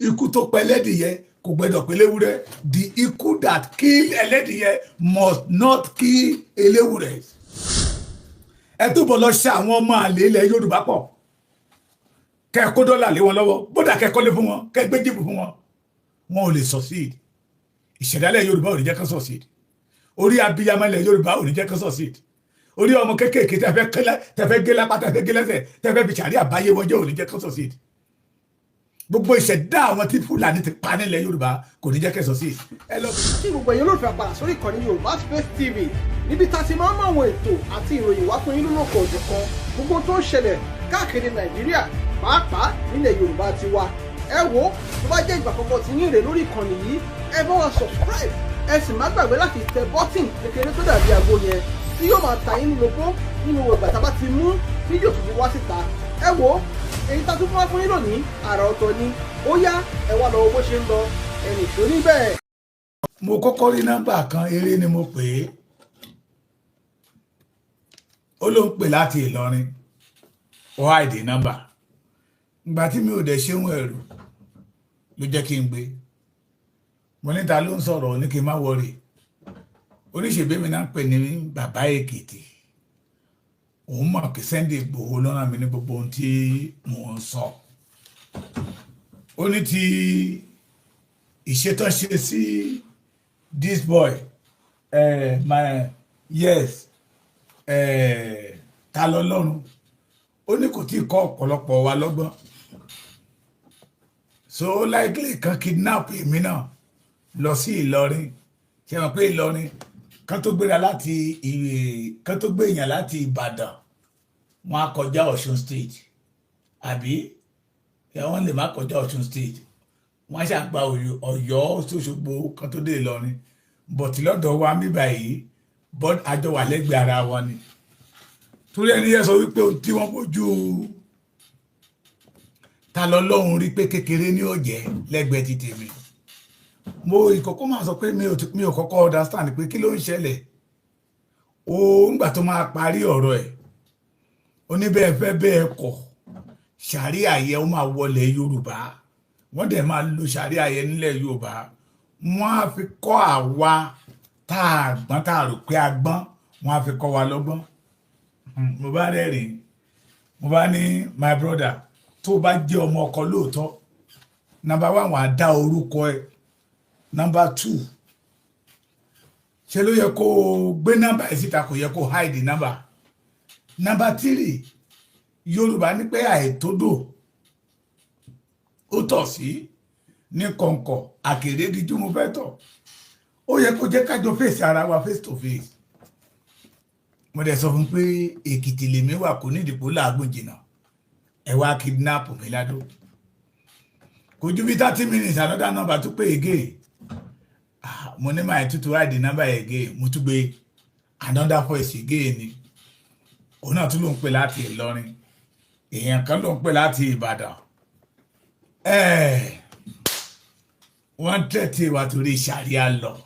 Ikú tó pa ẹlẹ́dìyẹ kò gbẹdọ̀ pa eléwúrẹ́. The ikú that kill ẹlẹ́dìyẹ must not kill eléwúrẹ́. Ẹ túbọ̀ lọ ṣe àwọn ọmọ àlè ilẹ̀ Yorùbá pọ̀, kẹ́ kó dọ́là lé wọn lọ́wọ́, bódà kẹ́ kọ́lé fún wọn, kẹ́ gbé jeep fún wọn, wọn ò lè succeed. Ìṣẹ̀dálẹ̀ Yorùbá ò ní jẹ́ kán succeed. Orí abiyamọ ilẹ̀ Yorùbá ò ní jẹ́ kán succeed. Orí ọmọ kéékèèké tẹ́fẹ́ gé lápá, tẹ́fẹ́ gé lẹ́sẹ̀, tẹ́fẹ́ fi ṣàrí àbáyé wọn jẹ́, ò ní jẹ́ kán succeed. Gbogbo ìṣẹ̀dá àwọn tí Fúlàní ti pa nílẹ̀ Yorùbá kò ní jẹ́ kẹ́ succeed. Ẹ lọ. Kí gbogbo ẹ̀yin olólùfẹ́ àpàdà sórí ìkànnì Yorùbá Space TV, níbi tá a ti máa ń mú àwọn ètò àti ìròyìn wá fún yín lólókò òjọ̀kan, gbogbo tó ń ṣẹlẹ̀ káàkiri Nàìjíríà, pàápàá nílẹ̀ Yorùbá ti wa. Ẹ wo, tó bá jẹ́ ìgbà àkọ́kọ́ tí yín rè lórí ìkànnì yìí, ẹ bá wa subscribe, ẹ sì má gbàgbé láti tẹ button kékeré tó dàbí àgbo yẹn tí yóò máa ta yín lólobó nínú ìgbà tá a bá ti mú fídíò tuntun wá síta. Ẹ wo, èyí tá a tún fún wá fún yín lónìí, àrà ọ̀tọ̀ ni. Ó yá, ẹ wá lọ wo bó ṣe ń lọ, ẹnì tó níbẹ̀. Mo kọ́kọ́ rí nọ́mbà kan, eré ni mo pè é. Ó ló ń pè láti Ìlọrin, ó hide nọ́mbà. Ìgbà tí mi ò dẹ̀ ṣéun, ẹ̀rù ló jẹ́ kí n gbé. Mo níta ló ń sọ̀rọ̀, ní kí n má worry. Oníṣègbè mi náà ń pè ní Bàbá Èkìtì. Òun mọ̀ kí Sunday Ìgbòho ló rán mi ní gbogbo ohun tí mò ń sọ. Ó ní ti ìṣètò ṣe sí this boy, my yes, ta lọ́lọ́run. Ó ní kò tí ì kọ́ ọ̀pọ̀lọpọ̀ wa lọ́gbọ́n, so likely kan kidnap èmi náà lọ sí Ìlọrin. Ṣe mọ̀ pé Ìlọrin kan tó gbéra láti, kan tó gbé èèyàn láti Ìbàdàn, wọn á kọjá Ọ̀ṣun State, àbí wọ́n lè má kọjá Ọ̀ṣun State, wọ́n á ṣàgbà Ọ̀yọ́ sÓṣogbo kan tó dé Ìlọrin. But lọ́dọ̀ wa mí báyìí, but àjọ wà lẹ́gbẹ̀ẹ́ ara wọn ni. Torí ẹni yẹn sọ wípé ohun tí wọ́n bójú ta lọ́lọ́run rí pé kékeré ní òjẹ́ lẹ́gbẹ̀ẹ́ ti tèmi. Mo ìkọ́kọ́ máa sọ pé mi ò kọ́kọ́ understand pé kí ló ń ṣẹlẹ̀. Ó ńgbà tó máa parí ọ̀rọ̀ ẹ̀, ó ní bẹ́ẹ̀ fẹ́ bẹ́ẹ̀ kọ̀, ṣàríà yẹ ó máa wọlé Yorùbá, wọ́n dẹ̀ máa lo ṣàríà yẹ nílẹ̀ Yorùbá. Wọ́n á fi kọ́ àwa tá a gbọ́n, tá a rò pé a gbọ́n, wọ́n á fi kọ́ wa lọ́gbọ́n. Mo bá rẹ́rìn, mo bá ní, "My brother, tó o bá jẹ́ ọmọ ọkọ lóòótọ́, number one, wàá dá orúkọ ẹ. Number two, ṣe ló yẹ kó o gbé nọ́mbà ẹ síta? Kò yẹ kó o hide nọ́mbà. Number three, Yorùbá ní pé àìtódò ó tọ̀ sí ní kọ̀ǹkọ̀ àkèrè díjú. Mo fẹ́ tọ̀, ó yẹ kó jẹ́ kájọ face ara wa, face to face." Mo dẹ̀ sọ fún pé Èkìtì lèmi wà, kò ní ìdìbò làágùn jìnnà. Ẹ wá kidnap mi ládó. Kò ju bí 30 minutes, another number tún pé again. Ah, mo ní máa tútù hide number again. Mo tún gbé, another voice again ni. Òun náà tún ló ń pè láti Ìlọrin, èèyàn kan ló ń pè láti Ìbàdàn. Wọ́n tẹ̀tí wa torí Sharia law,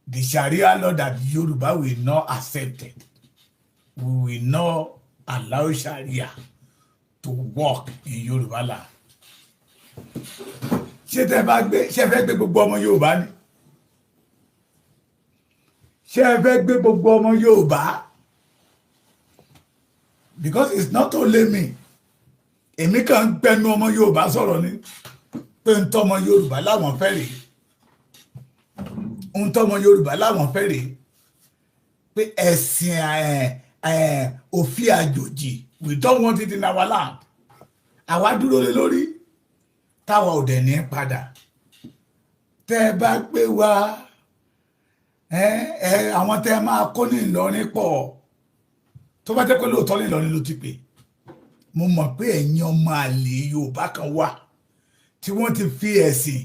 the Sharia law that Yorùbá will not accept it. We will not allow Sharia to work in Yorùbá land. Ṣé tẹ bá gbé, ṣé fẹ́ gbé gbogbo ọmọ Yorùbá ni? Ṣé ẹ fẹ́ gbé gbogbo ọmọ Yorùbá? Because it's not only me. Èmi kàn ń gbẹnu ọmọ Yorùbá sọ̀rọ̀ ni pé ń tọ́mọ Yorùbá láwọn fẹ́ rèé, ń tọ́mọ Yorùbá láwọn fẹ́ rèé, pé ẹ̀sìn òfin àjòjì, we don't want it in our land. Àwa dúró lé lórí, táwa ò dẹ̀ ní padà. Tẹ́ ẹ bá gbé wa ẹ ẹ, àwọn tẹ́ ẹ máa kó ní Ìlọrin pọ̀. Tó bá jẹ́ pé lóòótọ́ ní Ìlọrin ló ti pè, mo mọ̀ pé ẹ̀yin ọmọ àlè Yorùbá kan wà tí wọ́n ti fi ẹ̀sìn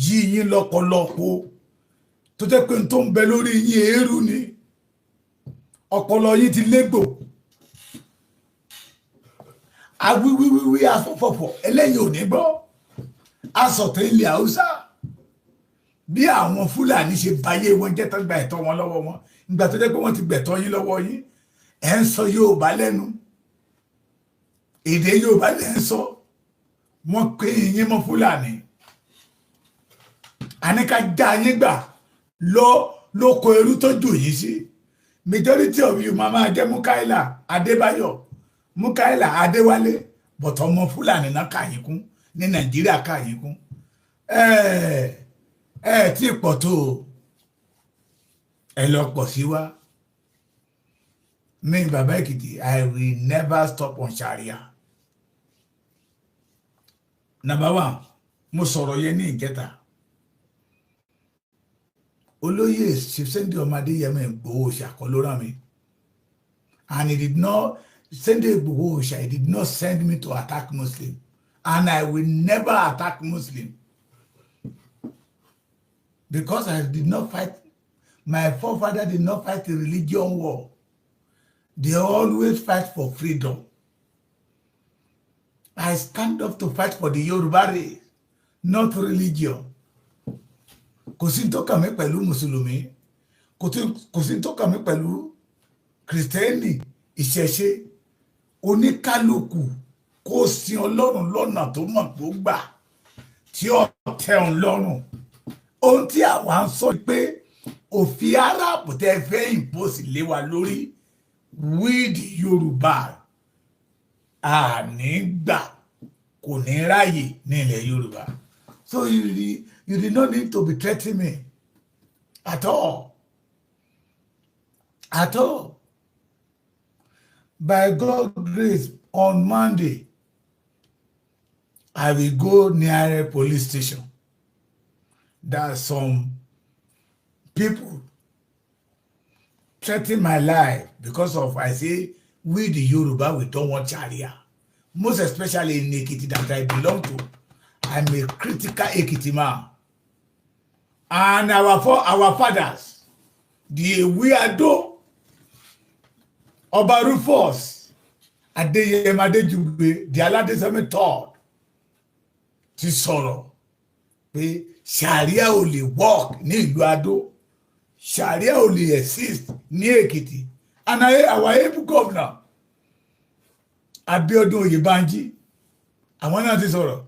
yí yín lọ́pọ̀lọpọ̀, tó jẹ́ pé n tó ń bẹ lórí yín, eérú ni. Ọpọlọ yín ti légbò. Awíwíwíwí, afọ́fọ́fọ́, ẹlẹ́yìn ò ní gbọ́. Asọ̀tẹ̀ ilẹ̀ Haúsá, bí àwọn Fúlàní ṣe bayé wọn jẹ́ tán, gba ẹ̀tọ́ wọn lọ́wọ́ wọn. Ìgbà tó jẹ́ pé wọ́n ti gbẹ̀tọ́ yín lọ́wọ́ yín, ẹ̀ ń sọ Yorùbá lẹ́nu, èdè Yorùbá lẹ́ ń sọ. Wọ́n pé yín mọ́ Fúlàní, àní ká já yín gbà lọ lóko ẹrú tó jù yín sí. Majority of you máa jẹ́ Mukaila Adébáyọ̀, Mukaila Adéwálé, but ọmọ Fúlàní náà kà yín kún ní Nàìjíríà, kà yín kún. Ẹ ẹ tí ì pọ̀ tó o, ẹ lọ pọ̀ sí wa. Me, Baba Ekiti, I will never stop on Sharia. Number one, mo sọ̀rọ̀ yẹn ní ìjẹta. Olóyè Sunday ọmọ Adéyẹmọ Ìgbòho ṣàkọ ló rán mi, and he did not, Sunday Ìgbòho ṣà, he did not send me to attack Muslim, and I will never attack Muslim because I did not fight, my forefather did not fight a religion war. They always fight for freedom. I stand up to fight for the Yoruba race, not religion. Kò sí tó kàn mí pẹ̀lú mùsùlùmí, kò sí tó kàn mí pẹ̀lú kìrìsìtẹ́nì, ìṣẹ̀ṣe. Oníkálukú kó sin Ọlọ́run lọ́nà tó mọ̀ tó gbà tí ó tẹ́ òun lọ́rùn. Ohun tí àwa ń sọ pé òfin Arab tẹ́ fẹ́ impose lé wa lórí with Yorùbá, àní gbà, kò ní ráàyè ní ilẹ̀ Yorùbá. So you did not need to be threatening me at all, at all. By God grace, on Monday I will go near a police station. There are some people threatening my life because of I say we the Yoruba, we don't want Sharia, most especially in Ekiti that I belong to. I'm a critical Ekiti man, and our fathers, the Ewi-Ado, Ọba Rufus Adéyẹmọ Adéjùgbé, the Aládésánmi third, ti sọ̀rọ̀ pé Sharia ò lè work ní ìlú Adó, Sharia ò lè exist ní Èkìtì. And our able governor Abíọ́dún Oyèbánjí, àwọn náà ti sọ̀rọ̀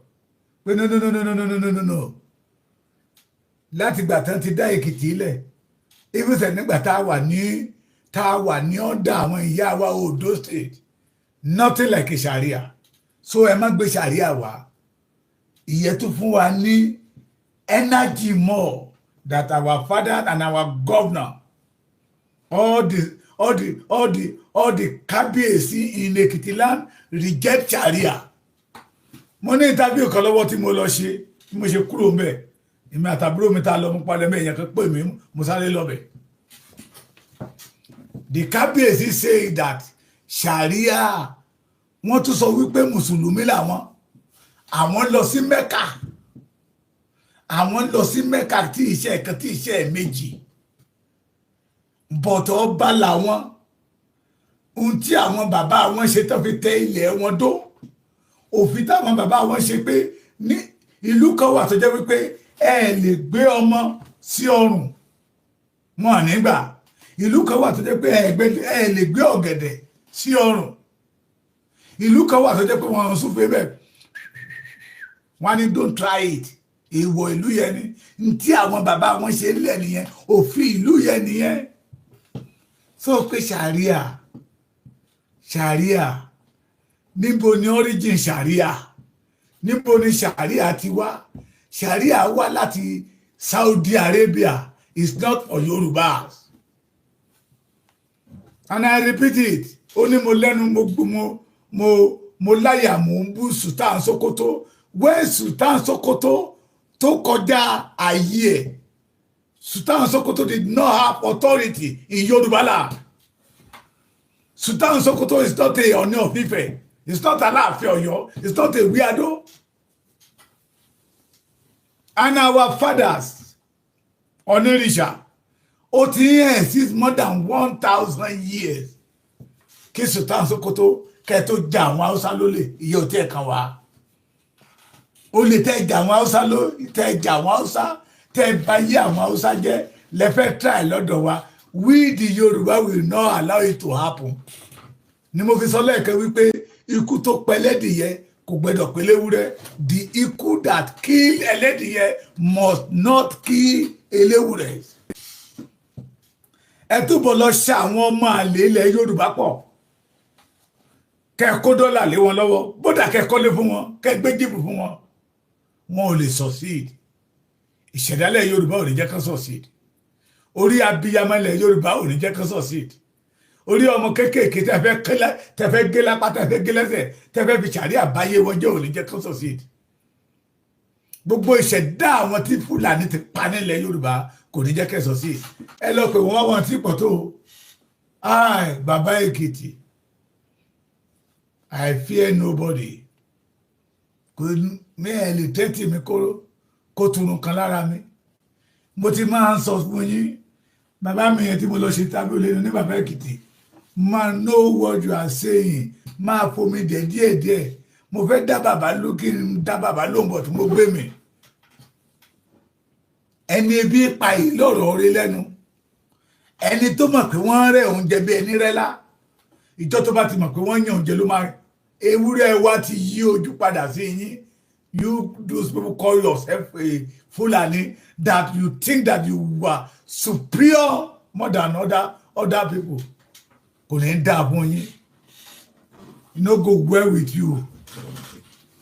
pé no, no, no, no, no, no, no, no, no. Láti gbà tán ti dá Èkìtì ilẹ̀, even sẹ̀ nígbà tá a wà ní ọ̀dà àwọn ìyá wa Ondo State, nothing like a Sharia. So ẹ má gbé Sharia wá. Ìyẹn tún fún wa ní energy more that our father and our governor, all the kábíyèsí in Ekiti land reject Sharia. Mo ní interview kan lọ́wọ́ tí mo lọ ṣe. Bí mo ṣe kúrò ń bẹ̀, èmi àtàbúrò mi tá a lọ mú palẹ̀ mẹ́, èèyàn kan pè mí, mo sáré lọ bẹ̀. The kábíyèsí say that Sharia, wọ́n tún sọ wípé mùsùlùmí làwọn, àwọn lọ sí Mẹ́kà, àwọn lọ sí Mẹ́kà tí iṣẹ́ kan tí iṣẹ́ méjì bọ̀tọ̀ ọba làwọn. Ohun tí àwọn bàbá wọn ṣe tó fi tẹ ilẹ̀ wọn dó, òfin táwọn bàbá wọn ṣe pé ní ìlú kan wà tó jẹ́ wípé ẹ lè gbé ọmọ sí ọrùn wọn nígbà, ìlú kan wà tó jẹ́ pé ẹ lè gbé ọ̀gẹ̀dẹ̀ sí ọrùn, ìlú kan wà tó jẹ́ pé wọ́n ń súnfẹ́ bẹ́ẹ̀, wọ́n á ní don't try it, èèwọ̀ ìlú yẹn ni. Ntí àwọn bàbá wọn ṣe ńlẹ̀ nìyẹn, òfin ìlú yẹn nìyẹn. So pé Sharia, Sharia, níbo ni origin Sharia? Níbo ni Sharia ti wá? Sharia wá láti Saudi Arabia. Is not for Yorubas, and I repeat it. Ó ní mo lẹ́nu, mo láyà, mo ń bú Sultan Sokoto. When Sultan Sokoto tó kọjá ayé ẹ̀, Sultan Sokoto did not have authority in Yoruba land. Sultan Sokoto is not a Ọọ̀ni of Ife, it's not Aláàfin Ọ̀yọ́, it's not a weirdo. And our fathers Onírìṣà, ó ti ń exist more than 1,000 years kí Sultan Sokoto kẹ́ tó ja àwọn Haúsá lólè. Iye ò tí ẹ̀ kàn wá. Ó lè tẹ́ jà àwọn Haúsá ló tẹ́ jà àwọn Haúsá, tẹ́ bá yé àwọn Haúsá jẹ́ lẹ́fẹ́ try lọ́dọ̀ wa. We the Yorùbá will not allow it to happen. Ni mo fi sọ lẹ́ẹ̀kan wípé ikú tó pẹlẹ́dìyẹ Kò gbẹdọ̀ pé léwúrẹ́. The ikú that kill ẹlẹ́dìyẹ must not kill eléwúrẹ́. Ẹ túbọ̀ lọ ṣe àwọn ọmọ àlè ilẹ̀ Yorùbá pọ̀, kẹ́ kó dọ́là lé wọn lọ́wọ́, bódà kẹ́ kọ́lé fún wọn, kẹ́ gbé jeep fún wọn, wọn ò lè succeed. Ìṣẹ̀dálẹ̀ Yorùbá ò ní jẹ́ kán succeed. Orí abiyamọ ilẹ̀ Yorùbá ò ní jẹ́ kán succeed. Orí ọmọ kéékèèké tẹ́ fẹ́ gé lápá, tẹ́ fẹ́ gé lẹ́sẹ̀, tẹ́ fẹ́ fi ṣàrí àbáyé wọn jẹ́ ò ní jẹ́ kán succeed. Gbogbo ìṣẹ̀dá àwọn tí Fúlàní ti pa nílẹ̀ Yorùbá kò ní jẹ́ kẹ́ succeed. Ẹ lọ pé wọ́n wọn tí pọ̀ tó. Ai, bàbá Èkìtì, I fear nobody. Kò ní ẹ lè tẹ́tì mi kó turun kan lára mi. Mo ti máa ń sọ fún yín, bàbá mi yẹn tí mo lọ ṣe tábìlì ní bàbá Èkìtì, máa know what you are saying, máa fomi dẹ̀ díẹ̀díẹ̀. Mo fẹ́ dá bàbá lókè, dá bàbá lóhùn bọ̀ tí mo gbé mi. Ẹni ebi pa yìí lọ́rọ̀ orí lẹ́nu, ẹni tó mọ̀ pé wọ́n rẹ̀ oúnjẹ bí ẹni rẹ́lá, ìjọ tó bá ti mọ̀ pé wọ́n yàn oúnjẹ ló máa ewúrẹ́ wa ti yí ojú padà sí yín. You, those people call yourself a Fulani, that you think that you were superior more than other people, kò ní dáa fún yín. E no go well with you,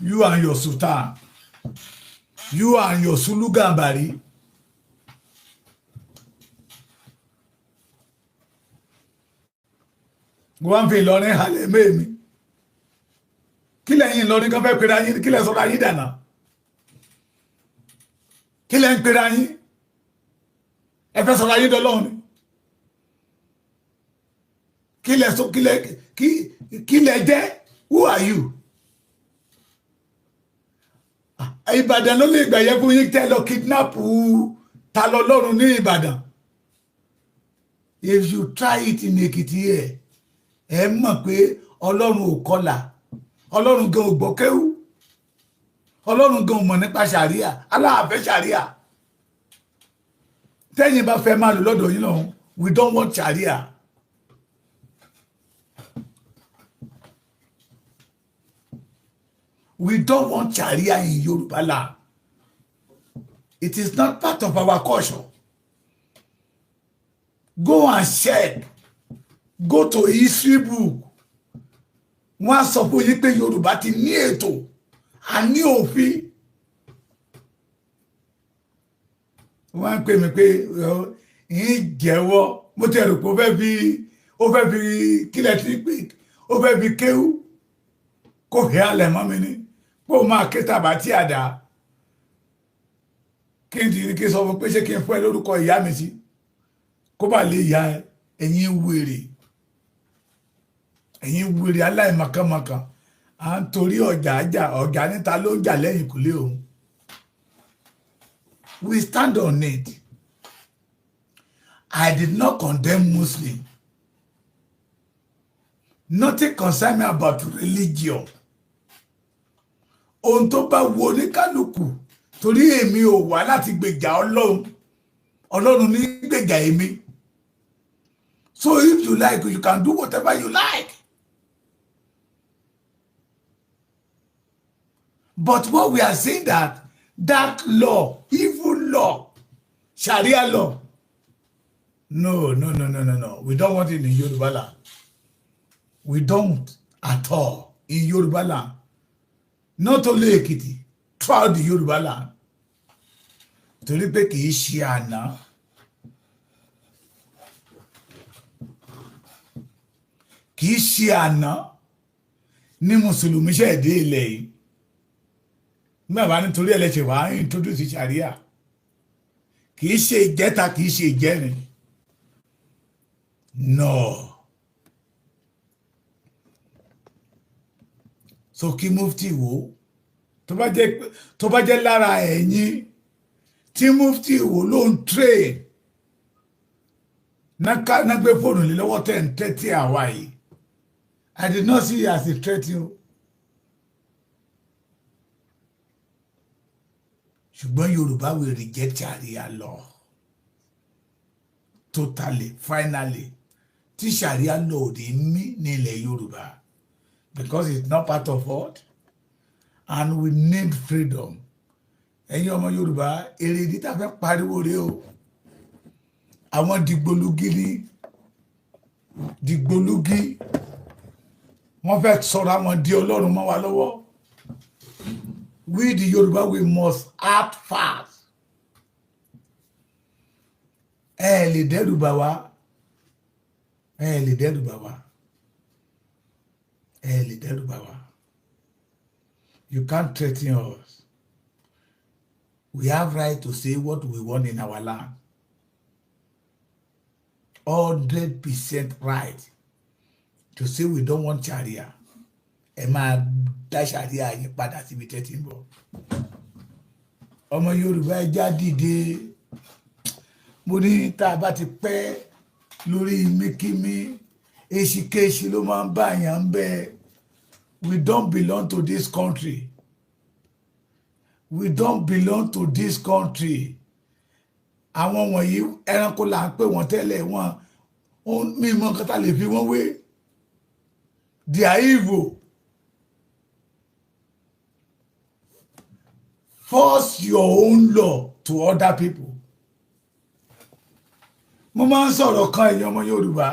you and your sultan, you and your Sulu Gambari. Wọ́n fi Ìlọrin halẹ̀ mẹ́mi. Kí lẹ́yìn Ìlọrin kan fẹ́ pera yín? Kí lẹ́ sọ̀rọ̀ ayé dànà? Kí lẹ́ ń pera yín? Ẹ fẹ́ sọ̀rọ̀ ayé dọ́lọ́run ni? Kí lẹ́ sọ? Kí lẹ́ jẹ́? Who are you? Ìbàdàn ló lè gbà yẹ fún yín tẹ́ lọ kidnap ta lọ lọ́run ní Ìbàdàn. If you try it in Èkìtì, ẹ mọ̀ pé Ọlọ́run ò kọlà, Ọlọ́run gan ò gbọ́ kéwú, Ọlọ́run gan ò mọ̀ nípa ṣàríà. Aláàfẹ́ ṣàríà tẹ́yìn bá fẹ́ máa lò lọ́dọ̀ yín lọ́hùn. We don't want ṣàríà. We don't want sharia in Yoruba land. It is not part of our culture. Go and check. Go to history book. Wọ́n á sọ fún yín pé Yorùbá ti ní ètò, a ní òfin. Wọ́n á pè mí pé ń jẹ́wọ́. Mo ti rò pé ó fẹ́ fi kílẹ̀ tí pé ó fẹ́ fi kéwú kó hẹ́ alẹ̀ mọ́ mi ní pé ó máa ké tàbá tí àdá kí n ti kí n sọ fún pé ṣé kí n fún ẹ lórúkọ ìyá mi sí kó bá lè ya ẹ. Ẹ̀yin wèrè, ẹ̀yin wèrè aláìmọ̀kànmọ̀kàn, à ń torí ọjà jà ọjà níta ló ń jà lẹ́yìn kùlé òun. We stand on it. I did not condemn Muslim. Nothing concern me about religion. Ohun tó bá wo oníkálukú, torí èmi ò wá láti gbèjà Ọlọ́run, Ọlọ́run ní gbèjà èmi. So if you like, you can do whatever you like, but what we are saying, that law, evil law, Sharia law, no, no, no, no, no, no, we don't want it in Yoruba land. We don't at all in Yoruba land. Not only Ekiti, throughout the Yoruba land, torí pé kì í ṣe àná. Kì í ṣe àná ní mùsùlùmí ṣe dé ilẹ̀ yìí. Nígbà bá nítorí ẹlẹ́ṣẹ̀ wàá introduce sharia, kì í ṣe ìjẹta, kì í ṣe ìjẹrin. No. So kí mufti wo tó bá jẹ́ lára ẹ̀yin tí mufti wo ló ń train náà gbé fóònù lé lọ́wọ́ tẹ̀ ń tẹ́tí àwa yìí. I did not see it as a threat o. Ṣùgbọ́n Yorùbá will reject sharia law totally, finally, tí sharia law ò ní mí ní ilẹ̀ Yorùbá, because it's not part of what And we need freedom. Ẹ̀yin ọmọ Yorùbá, èrè ìdí tá a fẹ́ pariwo rèé o. Àwọn dìgbòlugi ni dìgbòlugi, wọ́n fẹ́ sọ̀rọ̀ àwọn di Ọlọ́run mọ́ wa lọ́wọ́. We the Yorùbá, we must act fast. Ẹ lè dẹ́rù bà wá, ẹ lè dẹ́rù bà wá, ẹ lè dẹ́rù bà wá. You can't threaten us. We have right to say what we want in our land, 100% right to say we don't want Sharia. Ẹ máa dá Sharia yín padà síbi tẹ́ ti ń bọ̀. Ọmọ Yorùbá, ẹ já dìde. Mo ní tá a bá ti pẹ́ lórí míkímí, èsìkéṣì ló máa ń bá àyàn ń bẹ. We don't belong to this country. We don't belong to this country. Àwọn wọ̀nyí, ẹranko là ń pè wọ́n tẹ́lẹ̀. Wọ́n mímọ́ nǹkan tá lè fi wọ́n wé. They are evil. Force your own law to other people. Mo máa ń sọ̀rọ̀ kan, ẹ̀yin ọmọ Yorùbá.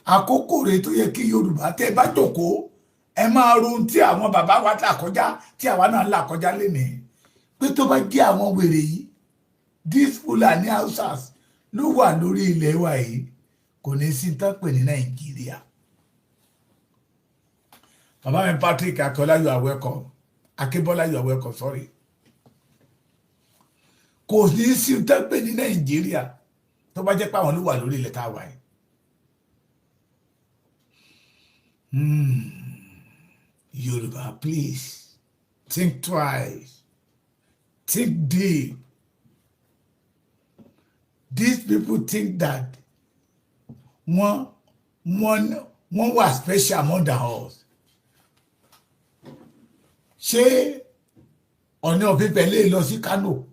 Àkókò rẹ̀ tó yẹ kí Yorùbá tẹ́ bá jókòó, ẹ máa ro ohun tí àwọn bàbá wa là kọjá, tí àwa náà là kọjá lénìí, pé tó bá jẹ́ àwọn wèrè yìí, these Fulani Hausas ló wà lórí ilẹ̀ wa yìí, kò ní sí tán pè ní Nàìjíríà. Bàbá mi Patrick Akínọlá, you are welcome. Akínbọ́lá, you are welcome. Sorry. Kò ní sí tán pè ní Nàìjíríà tó bá jẹ́ pé àwọn ló wà lórí ilẹ̀ tá a wà yìí. Yorùbá, please think twice, think deep. These people think that wọ́n wà special more than us. Ṣé Ọọ̀ni of Ifẹ̀ lè lọ sí Kano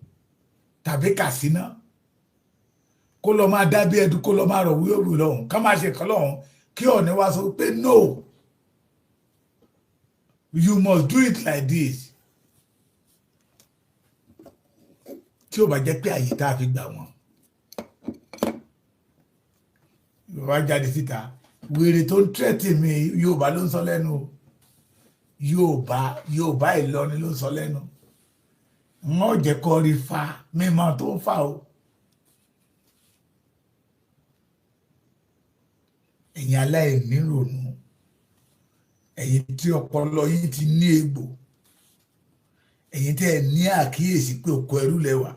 tàbí Katsina, kó lọ máa dábí ẹdun, kó lọ máa rọ̀ wíwò lọ́hùn, ká máa ṣe kọ́ lọ́hùn, kí Ọọ̀ni wá sọ pé, "No, you must do it like this"? Tí ó bá jẹ́ pé àyè tá a fi gbà wọ́n, Yorùbá jáde síta. Wèrè tó ń tẹ́tì mi, Yorùbá ló ń sọ lẹ́nu. Yorùbá, Yorùbá Ìlọrin ló ń sọ lẹ́nu. Wọ́n jẹ́ kọ́ rí fa mímọ́ tó ń fà o. Ẹ̀yin aláìnírònú, ẹ̀yin tí ọpọlọ yín ti ní egbò, ẹ̀yin tẹ́ ẹ ní àkíyèsí pé oko ẹrú lẹ́wà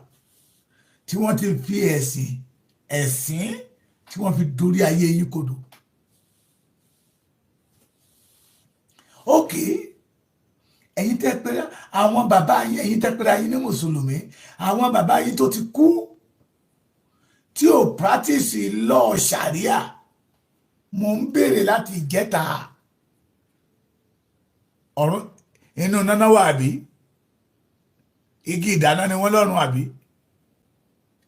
tí wọ́n ti fi ẹ̀sìn ẹ̀sìn tí wọ́n fi dorí ayé yín kodò. Ókè, ẹ̀yin tẹ́ pé àwọn bàbá yín, ẹ̀yin tẹ́ pé ayé ní mùsùlùmí, àwọn bàbá yín tó ti kú tí ò practice law sharia, mo ń béèrè láti ìjẹta, ọ̀run inú náná wà àbí igi ìdáná ni wọ́n lọ́rùn àbí?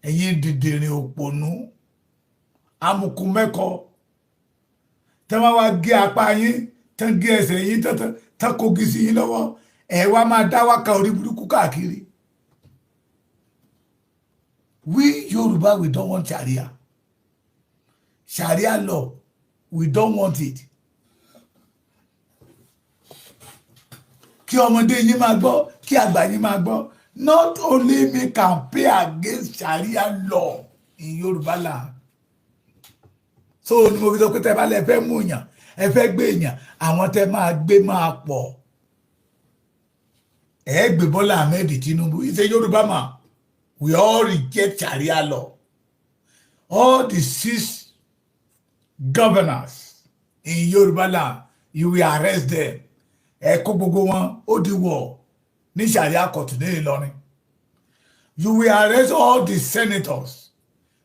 Ẹ̀yin dìdìrín òpònú amukun mẹ́kọ, tẹ́ wọ́n wá gé apá yín, tẹ́ gé ẹsẹ̀ yín, tẹ́ kogi sí yín lọ́wọ́, ẹ̀ wá máa dá wákà orí burúkú káàkiri. We Yorùbá, we don't want sharia. Sharia law, we don't want it. Kí ọmọdé yín máa gbọ́, kí àgbà yín máa gbọ́, not only me can pay against sharia law in Yorùbá land. So ni mo fi sọ pé tẹ́ bá lẹ fẹ́ mú yàn, ẹ fẹ́ gbé yàn, àwọn tẹ́ máa gbé máa pọ̀. Ẹ gbé Bọ́lá Ahmed Tinubu, he's a Yorùbá man. We all reject sharia law. All the six governors in Yorùbá land, you will arrest them. Ẹ kó gbogbo wọn, ó di wọ̀ ní sharia court ní Ìlọrin. You will arrest all the senators,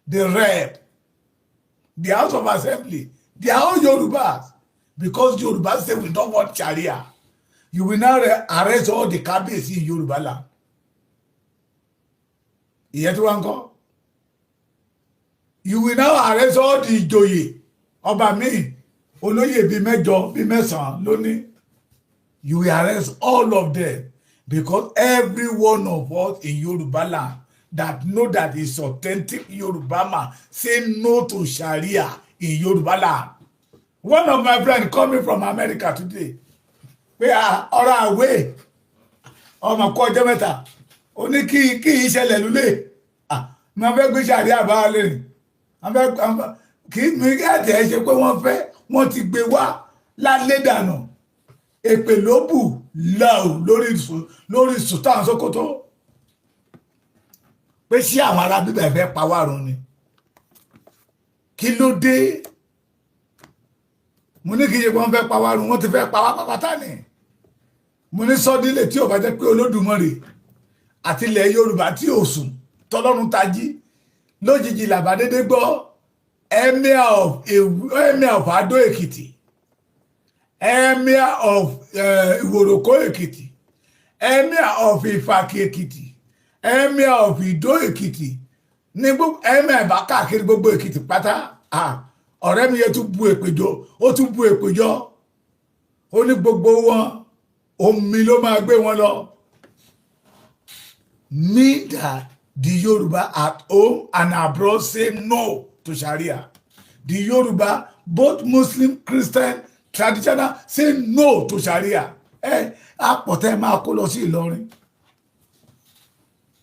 the rep, the House of Assembly. They are all Yorubas, because Yorubas say we don't want sharia. You will now arrest all the kábíyèsí in Yorùbá land. Ìyẹn tí wọ́n ń kọ́, you will now arrest all the ìjòyè. Ọba míì, olóyè bíi mẹ́jọ, bíi mẹ́sàn-án lónìí. You will arrest all of them. Because every one of us in Yoruba land that know that is authentic Yoruba man say no to Sharia in Yoruba land. One of my friends coming from America today pé ọ̀rọ̀ àwẹ̀ ọmọ kọ́ ọjọ́ mẹ́ta, ó ní kí ìṣẹ̀lẹ̀ lulẹ̀ mo fẹ́ gbé Sharia bá a lè rìn kí mi kẹ́tẹ̀ ẹ ṣe pé wọ́n fẹ́, wọ́n ti gbé wá lálẹ́ dànù. Èpè ló bù láò lórí Sultan Sokoto pé ṣé àwọn ará bíbẹ̀ fẹ́ pa wá run ni? Kí ló dé? Mo ní kí n ṣe pé wọ́n fẹ́ pa wá run, wọ́n ti fẹ́ pa wá pápátá ni. Mo ní sọ́dílé tí ò bá jẹ́ pé Olódùmarè àti ilẹ̀ Yorùbá tí ò sùn, tọ́lọ́run tají lójijì, làbá dédé gbọ́ emir of Adó Èkìtì, emir of Ìwòròkó Èkìtì, emir of Ìfàkì Èkìtì, emir of Ìdó Èkìtì, ní gbogbo emir bá káàkiri gbogbo Èkìtì pátá. Ọ̀rẹ́ mi yẹn tún bu èpè jọ, ó tún bu èpè jọ, ó ní gbogbo wọn, omi ló máa gbé wọn lọ. Me that the Yoruba at home and abroad say no to Sharia. The Yoruba, both Muslim, Christian, traditional, say no to Sharia. Ẹ àpọ̀tẹ́ máa kó lọ sí Ìlọrin.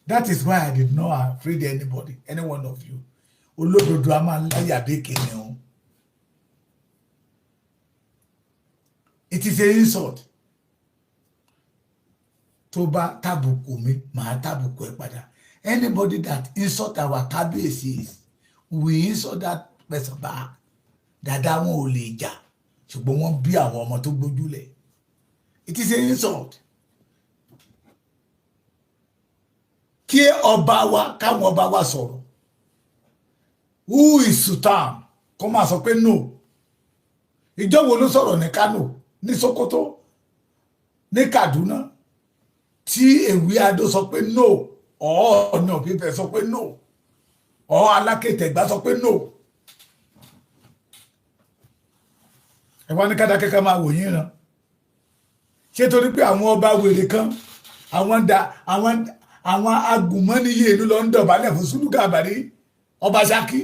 That is why I did not afraid anybody, any one of you. Olódodo a máa láyà bí kìnìún. It is a insult. Tó bá tàbùkù mi, màá tàbùkù ẹ padà. Anybody that insult our kábíyèsí, we insult that person back. Dada wọn ò lè jà, ṣùgbọ́n wọ́n bí àwọn ọmọ tó gbójúlẹ̀. It is a insult. Kí ọba wa, káwọn ọba wa sọ̀rọ̀, who is Sultan, kó máa sọ pé no. Ìjọ wo ló sọ̀rọ̀ ní Kano, ní Sokoto, ní Kaduna, tí Èwí Adó sọ pé no, Ọọ̀ni of Ifẹ̀ sọ pé no, ọ̀ Alákẹ́tẹ̀gbá sọ pé no? Ẹ wá ní kádàkẹ́kẹ́ máa wò yín ràn. Ṣé torí pé àwọn ọba wèrè kan, àwọn da àwọn agùnmọ́níyè ìlú lọ ń dọ̀bálẹ̀ fún Sùlù Gàbàrí, ọba Ṣakí,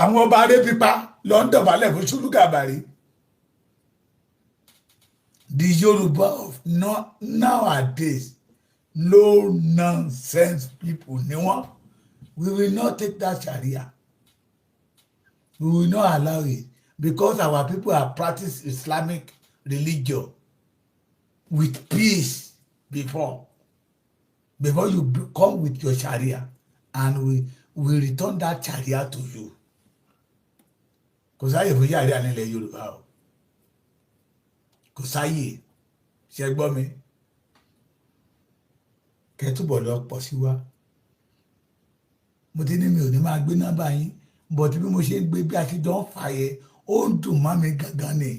àwọn ọba arépípa lọ ń dọ̀bálẹ̀ fún Sùlù Gàbàrí? The Yoruba of no, nowadays, no nonsense people ni wọ́n. We will not take that Sharia. We will not allow it because our people are practice Islamic religion with peace before you come with your Sharia, and we return that Sharia to you. Kò sáyè fún Sharia nílẹ̀ Yorùbá o, kò sáyè. Ṣe gbọ́ mi? Kẹtùbọ̀ lọ pọ̀ sí wa. Mo ti ní mi ò ní máa gbé nọ́mbà yín, but bí mo ṣe ń gbé, bí a ṣe jọ ń fà yẹ, ó ń dùn mọ́ mi gangan ni,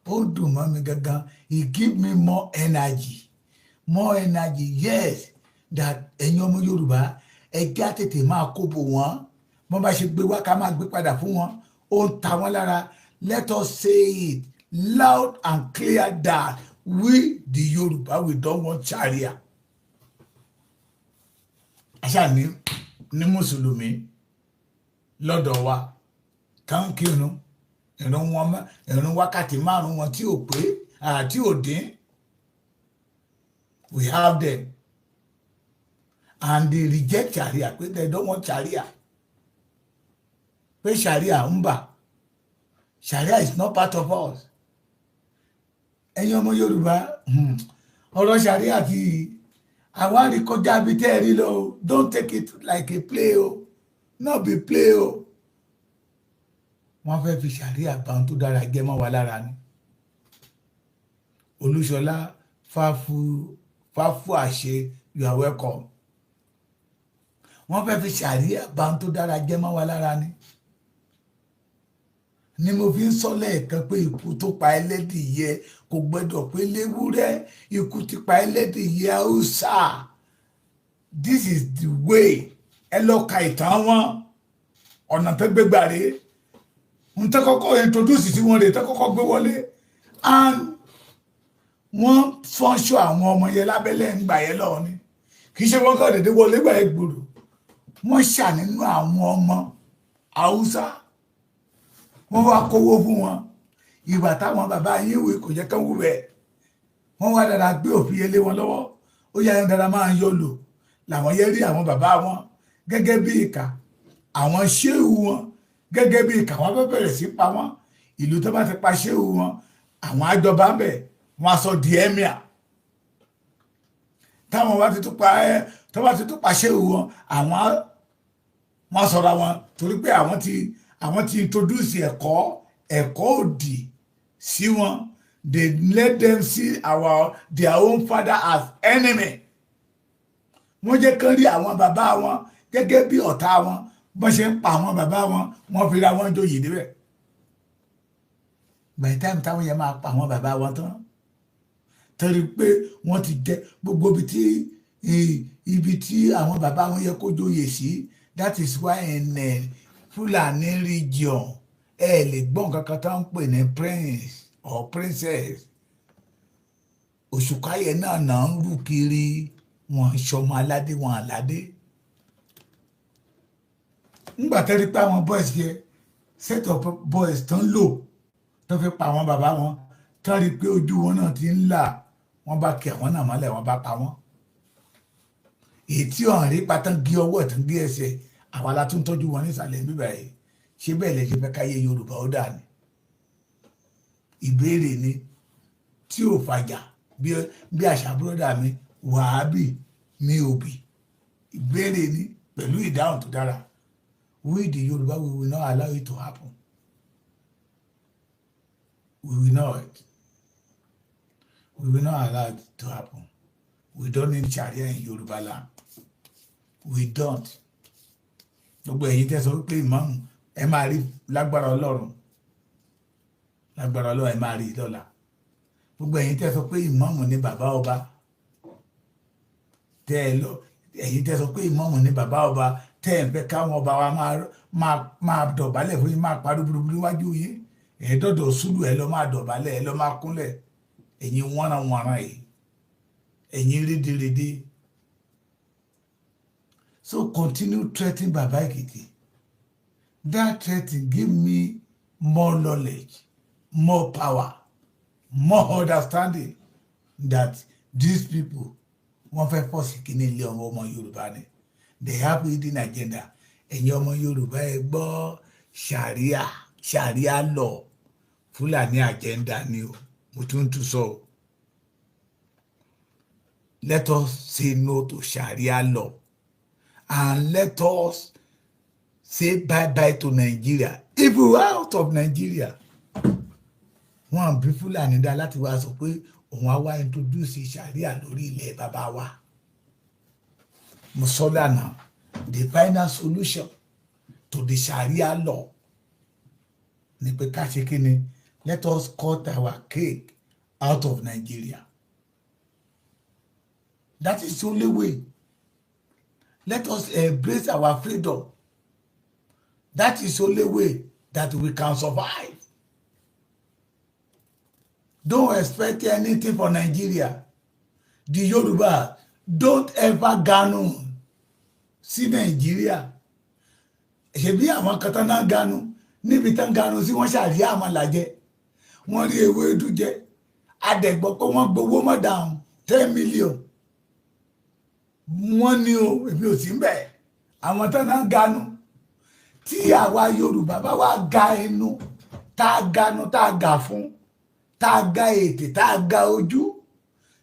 ó ń dùn mọ́ mi gangan. It give me more energy, more energy. Yes, that ẹ̀yin ọmọ Yorùbá, ẹ já tètè máa kóbo wọn. Wọ́n bá ṣe gbé wá, ká máa gbé padà fún wọn. Ó ń ta wọ́n lára. Let us say it loud and clear that we, the Yorùbá, we don't want Sharia. Àṣà ní mùsùlùmí lọ́dọ̀ wa táwọn kírun ìrun wọn, ìrun wákàtí 5 wọn tí ò pé àti ò dín. We have them and they reject Sharia, pé they don't want Sharia, pé Sharia ń bà, Sharia is not part of us. Ẹ̀yin ọmọ Yorùbá, ọ̀rọ̀ Sharia ti àwárí kọjá bíi tẹ́ ẹ rí lọ. Don't take it like a play o, not be play o. Wọ́n fẹ́ fi Sharia bá ohun tó dára jẹ́ mọ́ wa lára ni. Olúṣọlá fáfú fáfú àṣẹ, you are welcome. Wọ́n fẹ́ fi Sharia bá ohun tó dára jẹ́ mọ́ wa lára ni mo fi ń sọ lẹ́ẹ̀kan pé ikú tó pa ẹlẹ́dìyẹ kò gbẹ́dọ̀ pé léwúrẹ́. Ikú ti pa ẹlẹ́dìyẹ Haúsá. This is the way. Ẹ lọ ka ìtàn wọn, ọ̀nà tó gbégbá rèé, ń tẹ́ kọ́kọ́ introduce sí wọn rèé, tẹ́ kọ́kọ́ gbé wọlé. And Wọ́n fọ́nṣọ́ àwọn ọmọ yẹn lábẹ́lẹ̀ ń gbà yẹn lọ́wọ́ ni. Kì í ṣe wọ́n kọ́ dédé wọlé gbà yẹn gbòòrò. Wọ́n ṣà nínú àwọn ọmọ Haúsá, wọ́n wá kówó fún wọn. Ìgbà táwọn bàbá yín wí kò jẹ́ kán wú bẹ́ẹ̀, wọ́n wá dára gbé òfin yẹn lé wọn lọ́wọ́. Ó yá yẹn dára máa ń yọ lò làwọn yẹn rí àwọn bàbá wọn gẹ́gẹ́ bí ìkà, àwọn ṣéwù wọn gẹ́gẹ́ bí ìkà. Wọ́n fẹ́ bẹ̀rẹ̀ sí pa wọ́n. Ìlú tó bá ti pa ṣéwù wọn, àwọn àjọba ń bẹ̀, wọ́n á sọ di emir. Táwọn bá ti tún pa ẹ, tó bá ti tún pa ṣéwù wọn, àwọn wọ́n sọra wọn, torí pé àwọn ti introduce ẹ̀kọ́ òdì sí wọn. They let them see their own father as enemy. Wọ́n jẹ́ kán rí àwọn bàbá wọn gẹ́gẹ́ bí ọ̀tá wọn. Bọ́n ṣe ń pa àwọn bàbá wọn, wọ́n fi ra wọn joyè níbẹ̀. By the time táwọn yẹn máa pa àwọn bàbá wọn tán, torí pé wọ́n ti jẹ gbogbo ibi tí àwọn bàbá wọn yẹ kó joyè sí. That is why in Fulani region, ẹ lè gbọ́ nǹkan kan tó ń pè ní prince or princess. Òṣùkáyẹ náà náà ń rù kiri wọn, ṣọmọ aládé wọn aládé. Ńgbà tẹ́rí pé àwọn boys yẹ, set of boys tó ń lò tó fi pa àwọn bàbá wọn, tó rí pé ojú wọn náà ti ń là, wọ́n bá kí àwọn náà mọ́lẹ̀, wọ́n bá pa wọ́n. Èyí tí ọ̀hún rí pátán, gé ọwọ́ ẹ̀ tán, gé ẹsẹ̀, àwa la tún tọ́jú wọn nísàlẹ̀ bíbá yìí. Ṣé bẹ́ẹ̀ lẹ ṣe fẹ́ káyé Yorùbá ó dà ní? Ìbéèrè ni tí ò fàjà bí àṣà. Búrọ́dà mi wàhábì mi ò bì, ìbéèrè ni pẹ̀lú ìdáhùn tó dára. We the Yorùbá, we will not allow it to happen. We will not, we will not allow it to happen. We don't need Sharia in Yorùbá land. We don't. Gbogbo ẹ̀yin tẹ́ sọ wípé ìmáàmù, ẹ máa rí lágbára Ọlọ́run, lágbára Ọlọ́run, ẹ máa rí lọ́la. Gbogbo ẹ̀yin tẹ́ sọ pé ìmáàmù ní bàbá ọba tẹ́ ẹ lọ, ẹ̀yin tẹ́ sọ pé ìmáàmù ní bàbá ọba, tẹ́ ẹ ń fẹ́ káwọn ọba wa máa dọ̀bálẹ̀ fún yín, máa parí burúburú níwájú yín, ẹ̀ dọ̀dọ̀ sùlù, ẹ lọ máa dọ̀bálẹ̀, ẹ lọ máa kúnlẹ̀. Ẹ̀yin wọ́nranwọ̀nran yìí, ẹ̀yin rédèrèdè. So continue threatening Baba Ekiti. That threatening give me more knowledge, more power, more understanding that these people, wọ́n fẹ́ force kíní ilé ọmọ Yorùbá ni. They have hidden agenda. Ẹ̀yin ọmọ Yorùbá, ẹ gbọ́, sharia, sharia law, Fúlàní agenda ni o. Mo tún tún sọ o. Let us say no to Sharia law and let us say bye bye to Nigeria. If we are out of Nigeria, wọn bí Fúlàní dá láti wá sọ pé òun á wá introduce Sharia lórí ilẹ̀ bàbá wa. Mo sọ lánàá, the final solution to the Sharia law ni pé ká ṣe kí ni? Let us cut our cake out of Nigeria. That is the only way. Let us embrace our freedom. That is the only way that we can survive. Don't expect anything for Nigeria. The Yoruba, don't ever ganu sí Nigeria. Ṣebí àwọn kan tán náà ganu níbi tán ganu sí, wọ́n ṣàrí àmàlà jẹ, wọ́n rí ewédú jẹ. Adẹ̀gbọ́ pé wọ́n gbowó mọ́ down 10 million. Wọ́n ní o, èmi ò sí ń bẹ̀. Àwọn tán náà ganu, tí àwa Yorùbá bá wá ga ẹnu, tá a ganu, tá a gà fún, tá a ga ètè, tá a ga ojú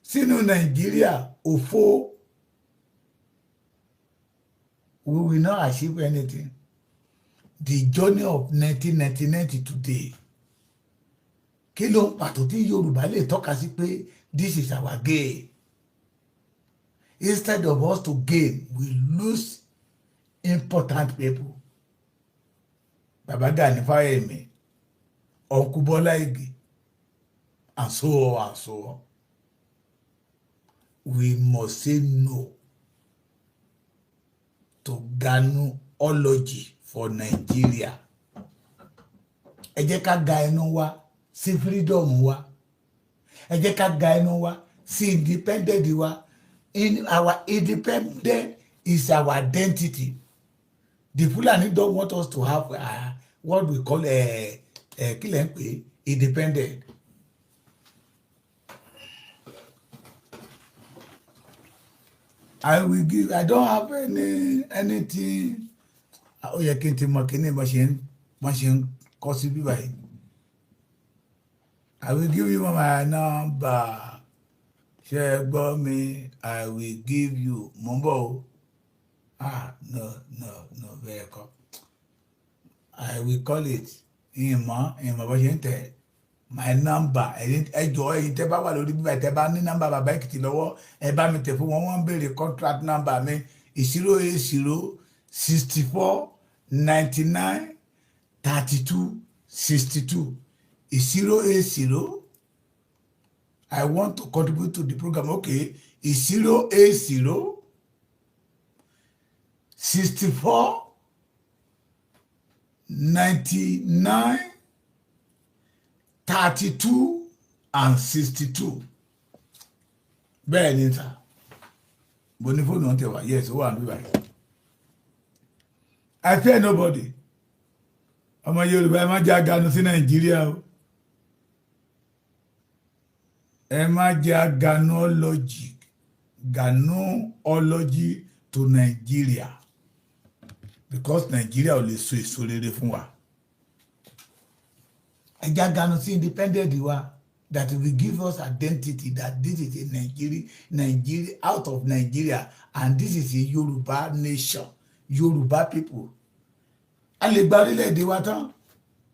sínú Nàìjíríà, òfo. We will not achieve anything. The journey of 1999 to today, kí ló ń pàtó tí Yorùbá lè tọ́ka sí pé this is our gain? Instead of us to gain, we lose important people. Baba Gani Fáwẹ́hìnmí, Uncle Bola Ige, and so on and so on. We must say no to Ganuology for Nigeria. Ẹ jẹ́ ká ga ẹnu wa sí freedom wa. Ẹ jẹ́ ká ga ẹnu wa sí independent wa. In our independent is our identity. The Fulani don't want us to have what we call kí lẹ́ ń pè, independent. I will give. I don't have anything. Ó yẹ kí n ti mọ kíní bó ṣe ń kọ́ sí bíbá yìí. I will give you my number. Ṣé ẹ gbọ́ mi? I will give you. Mo ń bọ̀ o. Ah, no, no, no, bẹ́ẹ̀ kọ́. I will call it. Ìmọ̀ bó ṣe ń tẹ̀. My number. Ẹ̀yin, ẹ jọ̀ọ́, ẹ̀yin tẹ́ bá wà lórí bíbá, tẹ́ bá ní nọ́mbà bàbá Èkìtì lọ́wọ́, ẹ bá mi tẹ̀ fún wọn. Wọ́n ń béèrè contract number mi: 08064993262, 080. I want to contribute to the program. Okay, 080649932 and 62. Bẹ́ẹ̀ ni sà, mo ní fóònù ọ̀hún tẹ̀ wá. Yes, ó wà níbí báyìí. I fear nobody. Ọmọ Yorùbá, ẹ má jẹ́ àgànù sí Nàìjíríà o. Ẹ má jẹ́ àgànọ́lọ́jì, gànọ́ọlọ́jì to Nigeria, because Nigeria ò lè so èso rere fún wa. Ẹ jẹ́ àgànù sí independent wa that will give us identity, that this is a Nigeria, Nigeria out of Nigeria, and this is a Yoruba nation, Yoruba people. A lè gba orílẹ̀-èdè wa tán,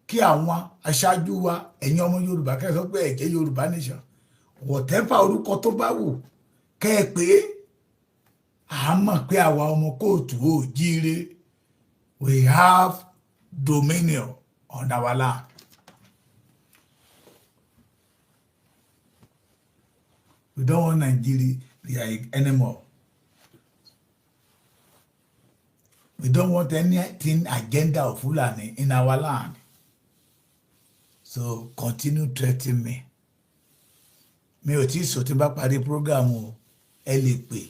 kí àwọn aṣáájú wa, ẹ̀yin ọmọ Yorùbá, kẹ́ ẹ sọ pé ẹ jẹ́ Yorùbá nation, whatever orúkọ tó bá wù kẹ́ ẹ pé, à mọ̀ pé àwa ọmọ káàárọ̀ oòjíire, we have dominion on our land. We don't want Nigeria anymore. We don't want anything agenda of Fulani in our land. So continue threatening me. Mi ò tí ì sọ. Tí n bá parí program o, ẹ lè pè.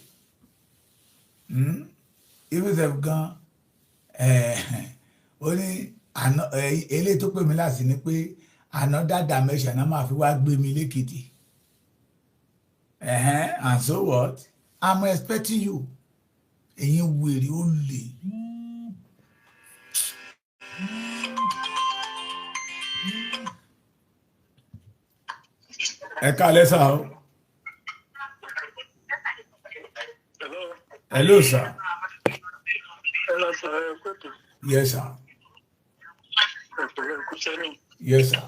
Even sef gan, ó ní eléyìí tó pè mí láti ní pé another dimension náà máa fi wá gbé mi lẹ́kìtì. And so what? I'm expecting you. Ẹ̀yin wèrè, ó lè. Ẹ káalẹ́ sà o. Hello. Hello, sir. Hello, sir. Ẹ kú ètò. Yes, sir. Ẹ̀pẹ̀lẹ́ ẹ̀kú sẹ́yìn. Yes, sir.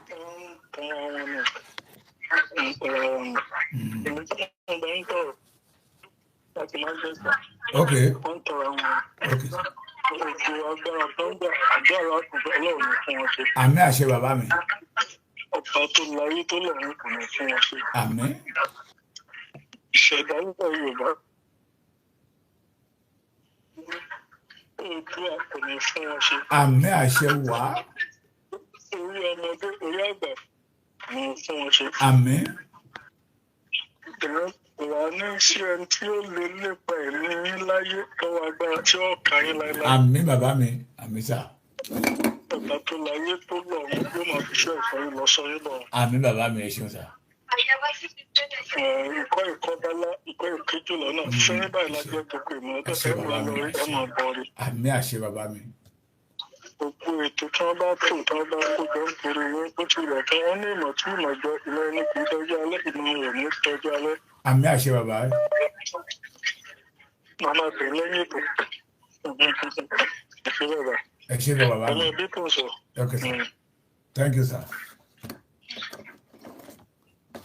Wọ́n ń tan ara wọn nù. Ń tan ara wọn nù. Èmi tí wọ́n bá ń tọrọ láti Manchester. Wọ́n ń tọrọ àwọn sir. Gbogbo agbára tó ń gbà, àdúrà láti Ọlọ́run ní fún wọn ṣe. Àmín, àṣẹ, bàbá mi. Ọba tó láyé tó lọ́run kò ní fún wọn ṣe. Àmín. Ìṣẹ̀dá nígbà Yorùbá. Oòduà kò ní fún wọn ṣe. Àmín, àṣẹ wá. Orí ọmọdé, orí àgbà kò ní fún wọn ṣe. Àmín. Ìran kò wá ní sí ẹni tí ó lè lépa ẹ̀mí yín láyé lọ́wọ́ agbára tí ó kà yín láéláé. Àmín, bàbá mi. Àmín sà. Ọba tó láyé tó lọ́run yóò máa fi ṣọ́ ẹ̀fọ́ yín lọ sọ yín lọ. Àmín, bàbá mi. Ẹ ṣeun sà. Ìkọ́ ìkọ́bálá, ìkọ́ ìkéjò lọ́nà fẹ́rẹ́ báyìí lájẹ́ gbogbo ìmọ̀ Ẹ tó ṣé fẹ́ bàbá máa mi. lọ rí Ẹ ẹ ṣé. máa bọ̀ rí. Àmín, àṣẹ, bàbá mi. Gbogbo ètò tí wọ́n bá tò, tí wọ́n bá kó jọ ń torí wọn, bó tilẹ̀ kí wọ́n ní ìmọ̀ tí ìmọ̀ jọ, ìmọ̀ ẹni kì í dọjọ́ alẹ́, ìmọ̀ rẹ̀ ní dọjọ́ alẹ́. Àmín, àṣẹ, bàbá. Màmá bẹ̀ lẹ́yìn ètò. Ẹ ṣé, bàbá. Ẹ ṣé gan, bàbá Ọmọ mi. ẹbí kò sọ. Okay, sir. Thank you, sir.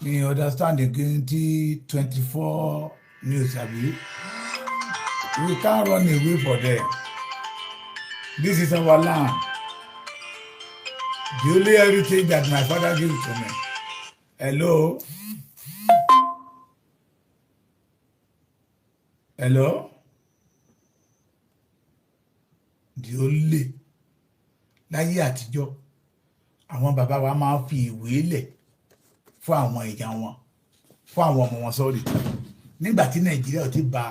Mi understand again tí 24 news àbí. We can't run away for them. This is our land, the only heritage that my father gave to me. Hello, hello. The only, láyé àtijọ́, àwọn bàbá wa máa ń fi ìwé lẹ̀. Fún àwọn èèyàn wọn, fún àwọn ọmọ wọn, sorry, nígbà tí Nàìjíríà ò ti bà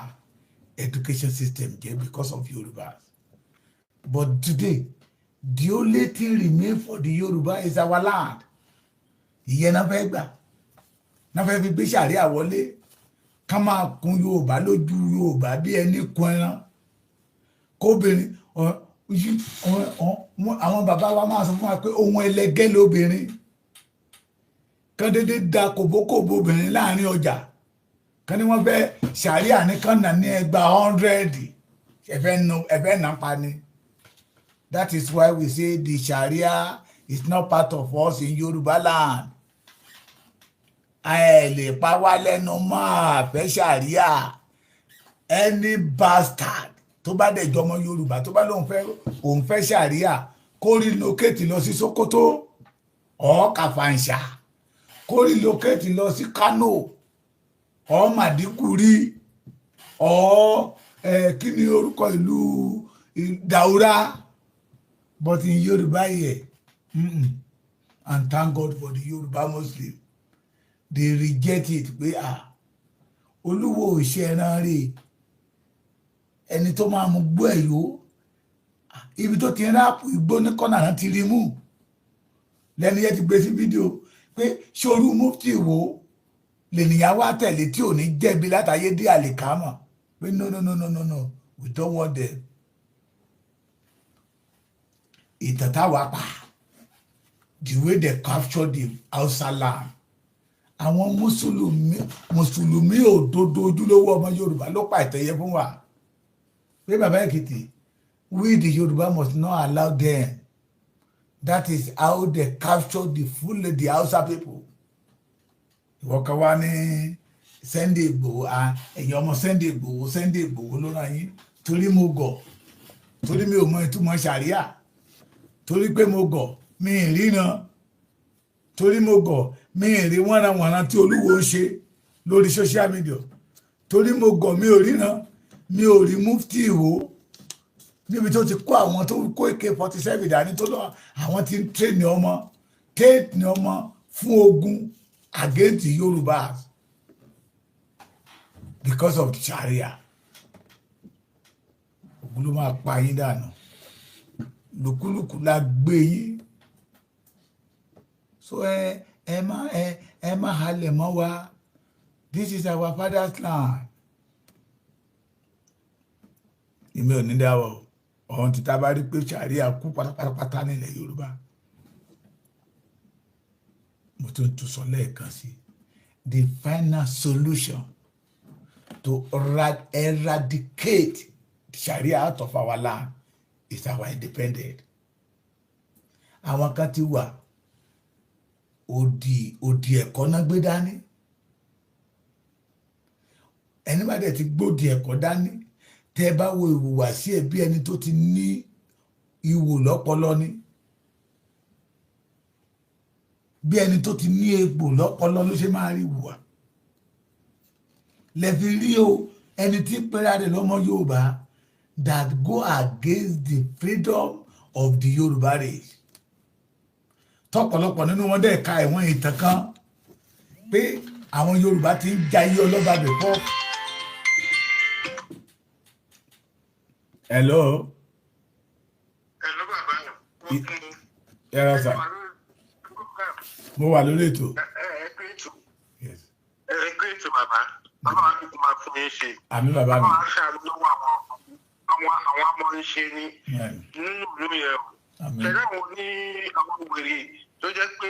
education system jẹ́ because of Yorùbá. But today, the only thing remain for the Yorùbá is our land. Ìyẹn náà fẹ́ gbà, náà fẹ́ fi gbé sàríà wọlé, ká máa kun Yorùbá lójú Yorùbá bí ẹni kun ẹran. Kóbìnrin, àwọn bàbá wa máa sọ fún wa pé ohun ẹlẹgẹ́ lóbìnrin kán dédé da kòbókòbó obìnrin láàrin ọjà, kán ní wọ́n fẹ́ sàríà ní kán nà ní ẹgbàá 100. Ẹ̀fẹ́ nà pa ni. That is why we say the Sharia is not part of us in Yorùbá land. Ẹ lè pa wá lẹ́nu mọ́, àfẹ́ sàríà. Any bastard tó bá dẹ̀ jọmọ Yorùbá tó bá lóun fẹ́, òun fẹ́ sàríà, kó relocate lọ sí Sokoto or Kàfàǹṣà, kó relocate lọ sí Kano or Maiduguri or kí ni orúkọ ìlú Daura. But in Yorùbá here, And thank God for the Yorùbá Muslim, they reject it pé, ah, Olúwo ò ṣe ẹran rè, ẹni tó máa mú gbó ẹ̀ yó, ibi tó ti ń wrap igbó ní kọ́nà náà ti rí mú lẹ́nu yẹn, ti gbé sí fídíò pé ṣorú mufti wo lènìyàn wá tẹ̀lé tí ò ní jẹ̀bi látàyé dé àlìkámọ̀, pé no, no, no, no, no, no, we don't want them. Ìtàn táwa pa, the way they capture the Hausa land, àwọn mùsùlùmí, mùsùlùmí òdodo, ojúlówó ọmọ Yorùbá ló pa ìtẹ̀yẹ fún wa pé bàbá Èkìtì, we the Yorùbá must not allow them. That is how they capture the full the Hausa people. Ìwọ kan wá ní Sunday Igboho, ẹ̀yin ọmọ Sunday Igboho, Sunday Igboho ló rán yín. Torí mo gọ̀, torí mi ò mọ ìtumọ̀ sàríà, torí pé mo gọ̀, mi ì ríran, torí mo gọ̀, mi ì rí wọ́nranwọ̀nran tí Olúwo ń ṣe lórí social media, torí mo gọ̀, mi ò ríran, mi ò rí mufti Ìwó níbi tó ti kó àwọn tó kó AK-47 dání, tó lọ, àwọn tí ń train ọmọ, train ọmọ fún ogun against the Yorùbá because of Sharia. Ogun ló máa pa yín dànù, lùkúlùkù la gbé yín. So ẹ má ẹ má halẹ̀ mọ́ wa. This is our father's land. Èmi ò ní dáwọ́ ọ̀hún tí tá a bá rí pé Sharia kú pátápátá nílẹ̀ Yorùbá. Mo tún tún sọ lẹ́ẹ̀kan sí, the final solution to eradicate Sharia out of our land is our independence. Àwọn kan ti wà, òdì òdì ẹ̀kọ́ náà gbé dání. Ẹni bá dẹ̀ ti gbódì ẹ̀kọ́ dání, tẹ́ ẹ bá wo ìhùwàsí ẹ̀, bí ẹni tó ti ní ìwò lọ́pọlọ ni, bí ẹni tó ti ní egbò lọ́pọlọ ló ṣe máa rí wùwà. Lẹ́fi rí o, ẹni tí pẹ́rẹ́ rẹ̀ lọ́mọ Yorùbá that go against the freedom of the Yorùbá race, tọ́pọ̀lọpọ̀ nínú wọn dẹ̀ ka ẹ̀wọ̀n ìtàn kan pé àwọn Yorùbá ti ń jayé ọlọ́ba before. Hello. Hello bàbá. Yàrá sà, mo wà lórí ètò. Ẹ pé ètò. Ẹ pé ètò bàbá. Bàbá wa kúkú máa fún yín ṣe. Àmín bàbá mi. Bàbá wa ṣàánú lọ́wọ́ àwọn amọ̀ ń ṣe ní nínú ìlú yẹn o. Ṣẹlẹ̀ àwọn ní àwọn wèrè tó jẹ́ pé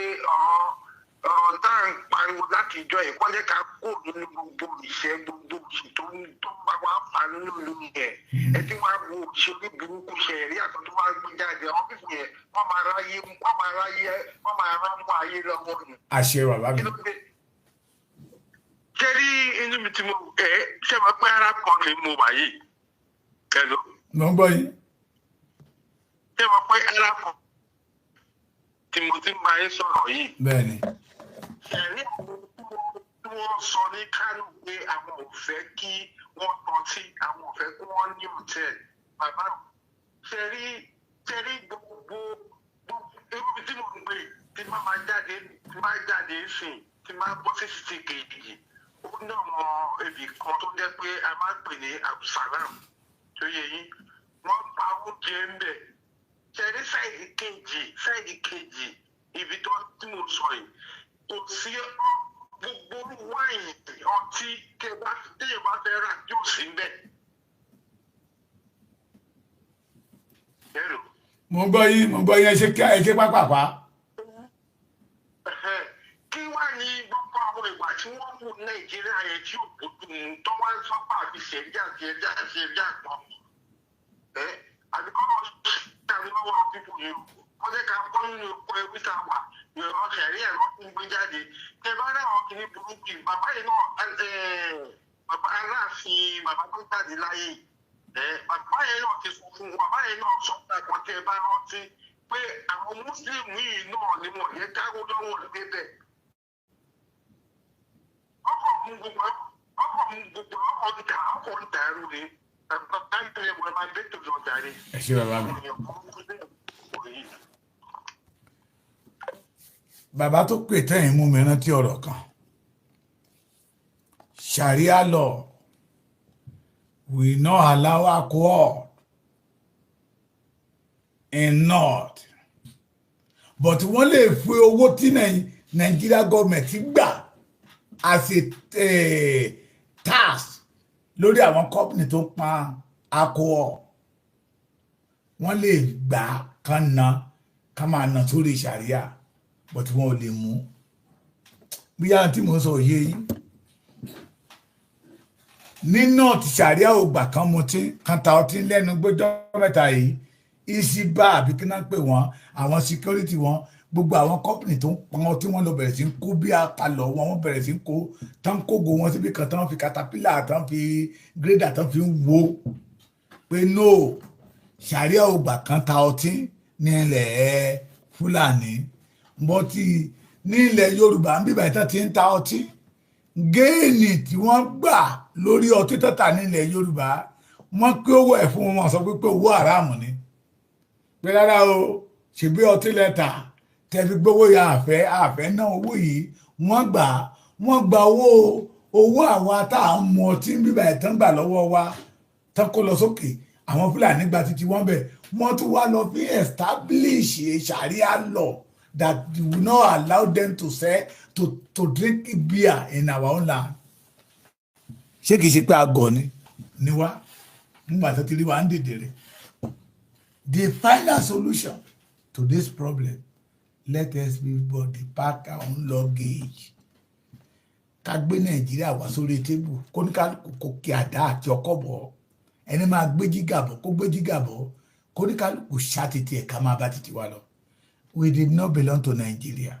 ọ̀rọ̀ tá à ń pariwo láti ìjọ yìí kọ́ jẹ́ ká kó nínú gbogbo ìṣẹ́, gbogbo òṣì tó ń bá wa fà nínú ìlú yẹn. Ẹ tí wàá wo òṣèré burúkú ṣẹ̀rí àtọ́ tó wàá gbé jáde, àwọn fífi yẹn, wọ́n máa ráyé, wọ́n máa ráyé, wọ́n máa rámú ayé lọ́wọ́ ni. Àṣẹ bàbá mi. Ṣé rí inú mi tí mo ẹ ṣe máa pẹ́ Arab country mo wà yìí? Hello. Mo ń gbọ́ yín. Ṣé máa pẹ́ Arab tí mo ti máa ń sọ̀rọ̀ yìí? Bẹ́ẹ̀ni. Ẹ̀rí àwọn tí wọ́n sọ ní Kánò pé àwọn ò fẹ́ kí wọ́n tọ́tí, àwọn ò fẹ́ kí wọ́n ní hòtẹ́ẹ̀lì. Bàbá, ṣe rí gbogbo irú tí mo ń gbé tí máa jáde, tí máa jáde sìn, Tí máa bọ́ sí títì kejì, ó ní àwọn ibì kan tó jẹ́ pé a máa ń pè ní Abdulsalam tó yẹ yín, wọ́n pa oúnjẹ ń bẹ̀. Ṣẹ̀rí side kejì ibi tó tí mo sọ yìí, kò sí gbogbo wáìnì, ọtí tẹ bá téèyàn bá fẹ́ rà yóò sí ń bẹ̀. Hello. Mo ń gbọ́ yín, mo ń gbọ́ yín. Ẹ ṣe kí ẹ ṣe pápápá. Ẹ̀hẹ́n. Kí wá ní gbogbo àwọn ìwà tí wọ́n mú Nàìjíríà yẹn tí ò bójú mu tó wá ń sọ́pà àbí ṣẹ̀ríà ṣẹ̀ríà ṣẹ̀ríà pọ̀ ẹ́ àbí kọ́ lọ ṣàmì lọ́wọ́ àwọn pípò yìí o. Wọ́n jẹ́ ká bọ́ nínú oko ẹrú tá a wà, ìrọ̀ ṣẹ̀ríà ló ń gbé jáde. Tẹ bá rí àwọn kìíní burúkú yìí, bàbá yìí náà, bàbá Aláàfin, bàbá tó jáde láyé yìí, bàbá yẹn náà ti sọ fún, bàbá yẹn náà sọ fún ọkàn tí ẹ bá rántí pé àwọn mùsùlùmí yìí náà ni wọ́n yẹ káwọ́ lọ́wọ́ débẹ̀. Ọkọ̀ mú gbogbo ọkọ̀ ń dà, ọkọ̀ ń dàrú ni. Bàbá ń tẹ̀lé wọn máa ń bẹ́ tó lọ jàre. Ẹ ṣe, bàbá mi. Èèyàn burúkú bẹ́ẹ̀ kò yí. Bàbá tó pè tẹ́yìn mú mi rántí ọ̀rọ̀ kan. Sharia law will not allow alcohol in north, but wọ́n lè fi owó tí Nigeria government gbà as a tax lórí àwọn company tó ń pa alcohol, wọ́n lè gbà kán ná, ká máa ná sórí sharia, but wọn ò lè mú. Bí yára tí mò ń sọ òye yín, ní north, sharia ò gbà kán mutí, kan ta ọtí. Lẹ́nu gbọ́jọ́ mẹ́ta yìí, isiba àbí kí náà pè wọ́n, àwọn security wọn, gbogbo àwọn company tó ń pọn ọtí, wọn lọ bẹ̀rẹ̀ sí ń kó bí apalọ̀ wọn, wọ́n bẹ̀rẹ̀ sí ń kó tán, kógo wọn síbi kan, tán fi caterpillar, tán fi grader, tán fi ń wo pé no, sharia ò gbà kán ta ọtí ní ilẹ̀ Fúlàní. Bọ́tí ní ilẹ̀ Yorùbá ń bíbá ìtàn ti ń ta ọtí, gain tí wọ́n gbà lórí ọtí tọ́ta nílẹ̀ Yorùbá, wọ́n pé owó ẹ̀ fún wọn, sọ pé owó àràmù ni, pé rárá o, ṣèbí ọtí lẹ́tà tẹ́ fi gbówó ya, àfẹ́ àfẹ́ náà owó yìí wọ́n gbà, wọ́n gba owó àwa tá à ń mu ọtí ń bíbá ìtàn gbà lọ́wọ́ wa tán kó lọ sókè. Àwọn Fúlàní gba títí wọ́n bẹ̀, wọ́n tún wá lọ fi establish Sharia law that will not allow them to sell, to drink beer in our own land. Ṣé kìí ṣe pé àgọ̀ ni wá nígbà tó ti rí wa ń dìde rẹ̀? The final solution to this problem, let everybody pack our own luggage, ká gbé Nàìjíríà wá sórí table, kó ní kálukú kó kí àdá àti ọkọ̀ bọ̀, ẹni máa gbé jígà bọ̀ kó gbé jígà bọ̀, kó ní kálukú ṣàtìtì ẹ̀, ká máa bá títí wa lọ. We did not belong to Nigeria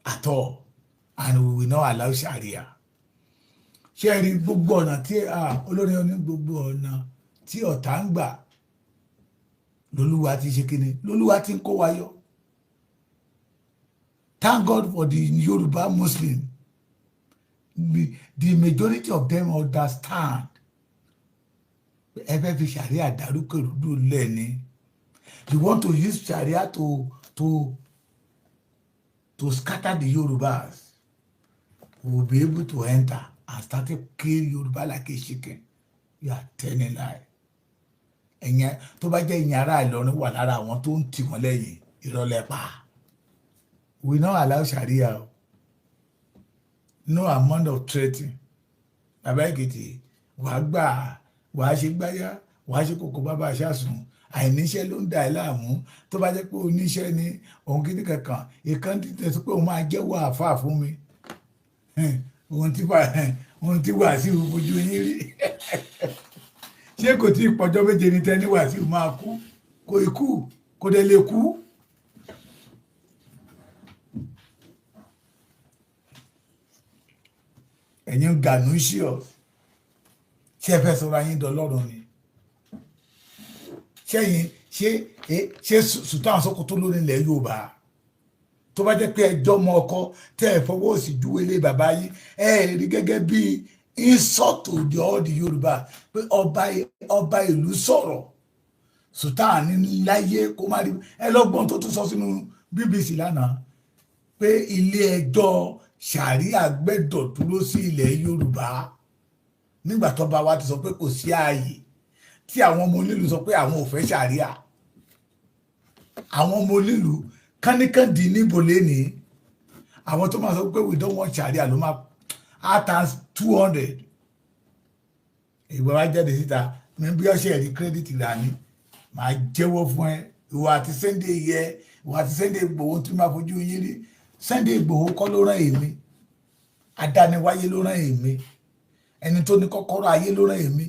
at all, and we will not allow Sharia. Ṣé ẹ rí gbogbo ọ̀nà tí olórin oní, gbogbo ọ̀nà tí ọ̀tá ń gbà lolúwa ti ṣe kíni, lolúwa ti ń kó wa yọ. Thank God for the Yoruba Muslim. The majority of them understand. Ẹ fẹ́ fi Sharia dárúkèrúdù lẹ́ni. You want to use Sharia to scatter the Yorubas. We will be able to enter and start to kill Yoruba like a chicken. You are telling lie. Ẹ̀yin tó bá jẹ́ ìyẹn, ará Ìlọrin wà lára àwọn tó ń tì wọ́n lẹ́yìn. Ìrọ̀lẹ́ pa. We no allow Sharia o. No amount of threatening. Bàbá Èkìtì, wàá gbà, wàá ṣe gbáyà, wàá ṣe kókó, bàbá aṣáṣùn. Àìníṣẹ́ ló ń dà ẹ́ láàmú. Tó bá jẹ́ pé oníṣẹ́ ni òun kí ní kankan ìkan títẹ̀ sọ pé òun máa jẹ́wọ́ àáfàá fún mi, ohun tí Wàsíù fojú yín rí, ṣé kò tí ì pọjọ́ 7 ní tẹ́ni Wàsíù máa kú? Kò ikú, kò dẹ̀ lè kú. Ẹ̀yin Ganusius, ṣé ẹ fẹ́ sọ̀rọ̀ ayé dọlọ́run ni? Ṣẹ́yìn ṣé Sultan Sokoto lórí ilẹ̀ Yorùbá, tó bá jẹ́ pé ẹjọ́ mọ ọkọ tẹ́ ẹ fọwọ́ òsì júwe lé bàbá yín, ẹ rí gẹ́gẹ́ bí insult to the all the Yorùbá pé ọba ìlú sọ̀rọ̀, Sultan ní láyé kó má rí. Ẹ lọ́gbọ́n tó tún sọ sínú BBC lánàá pé ilé ẹjọ́ Ṣàríà gbẹ́dọ̀ dúró sí ilẹ̀ Yorùbá. Nígbà tó bá wa ti sọ pé kò sí ààyè, tí àwọn ọmọ onílùú sọ pé àwọn ò fẹ́ ṣàríà, àwọn ọmọ onílùú kánikàndì níbo lénìí, àwọn tó máa sọ pé we don't want ṣàríà ló máa á times 200. Ìgbà wa jáde síta mi bí ọṣẹ rí credit rà ní, màá jẹ́wọ́ fún ẹ. Ìwọ àti Sunday yẹ, ìwọ àti Sunday Igboho tí máa fojú yín rí. Sunday Igboho kọ́ ló rán èmi, adániwáyé ló rán èmi, ẹni tó ní kọ́kọ́rọ́ ayé ló rán èmi,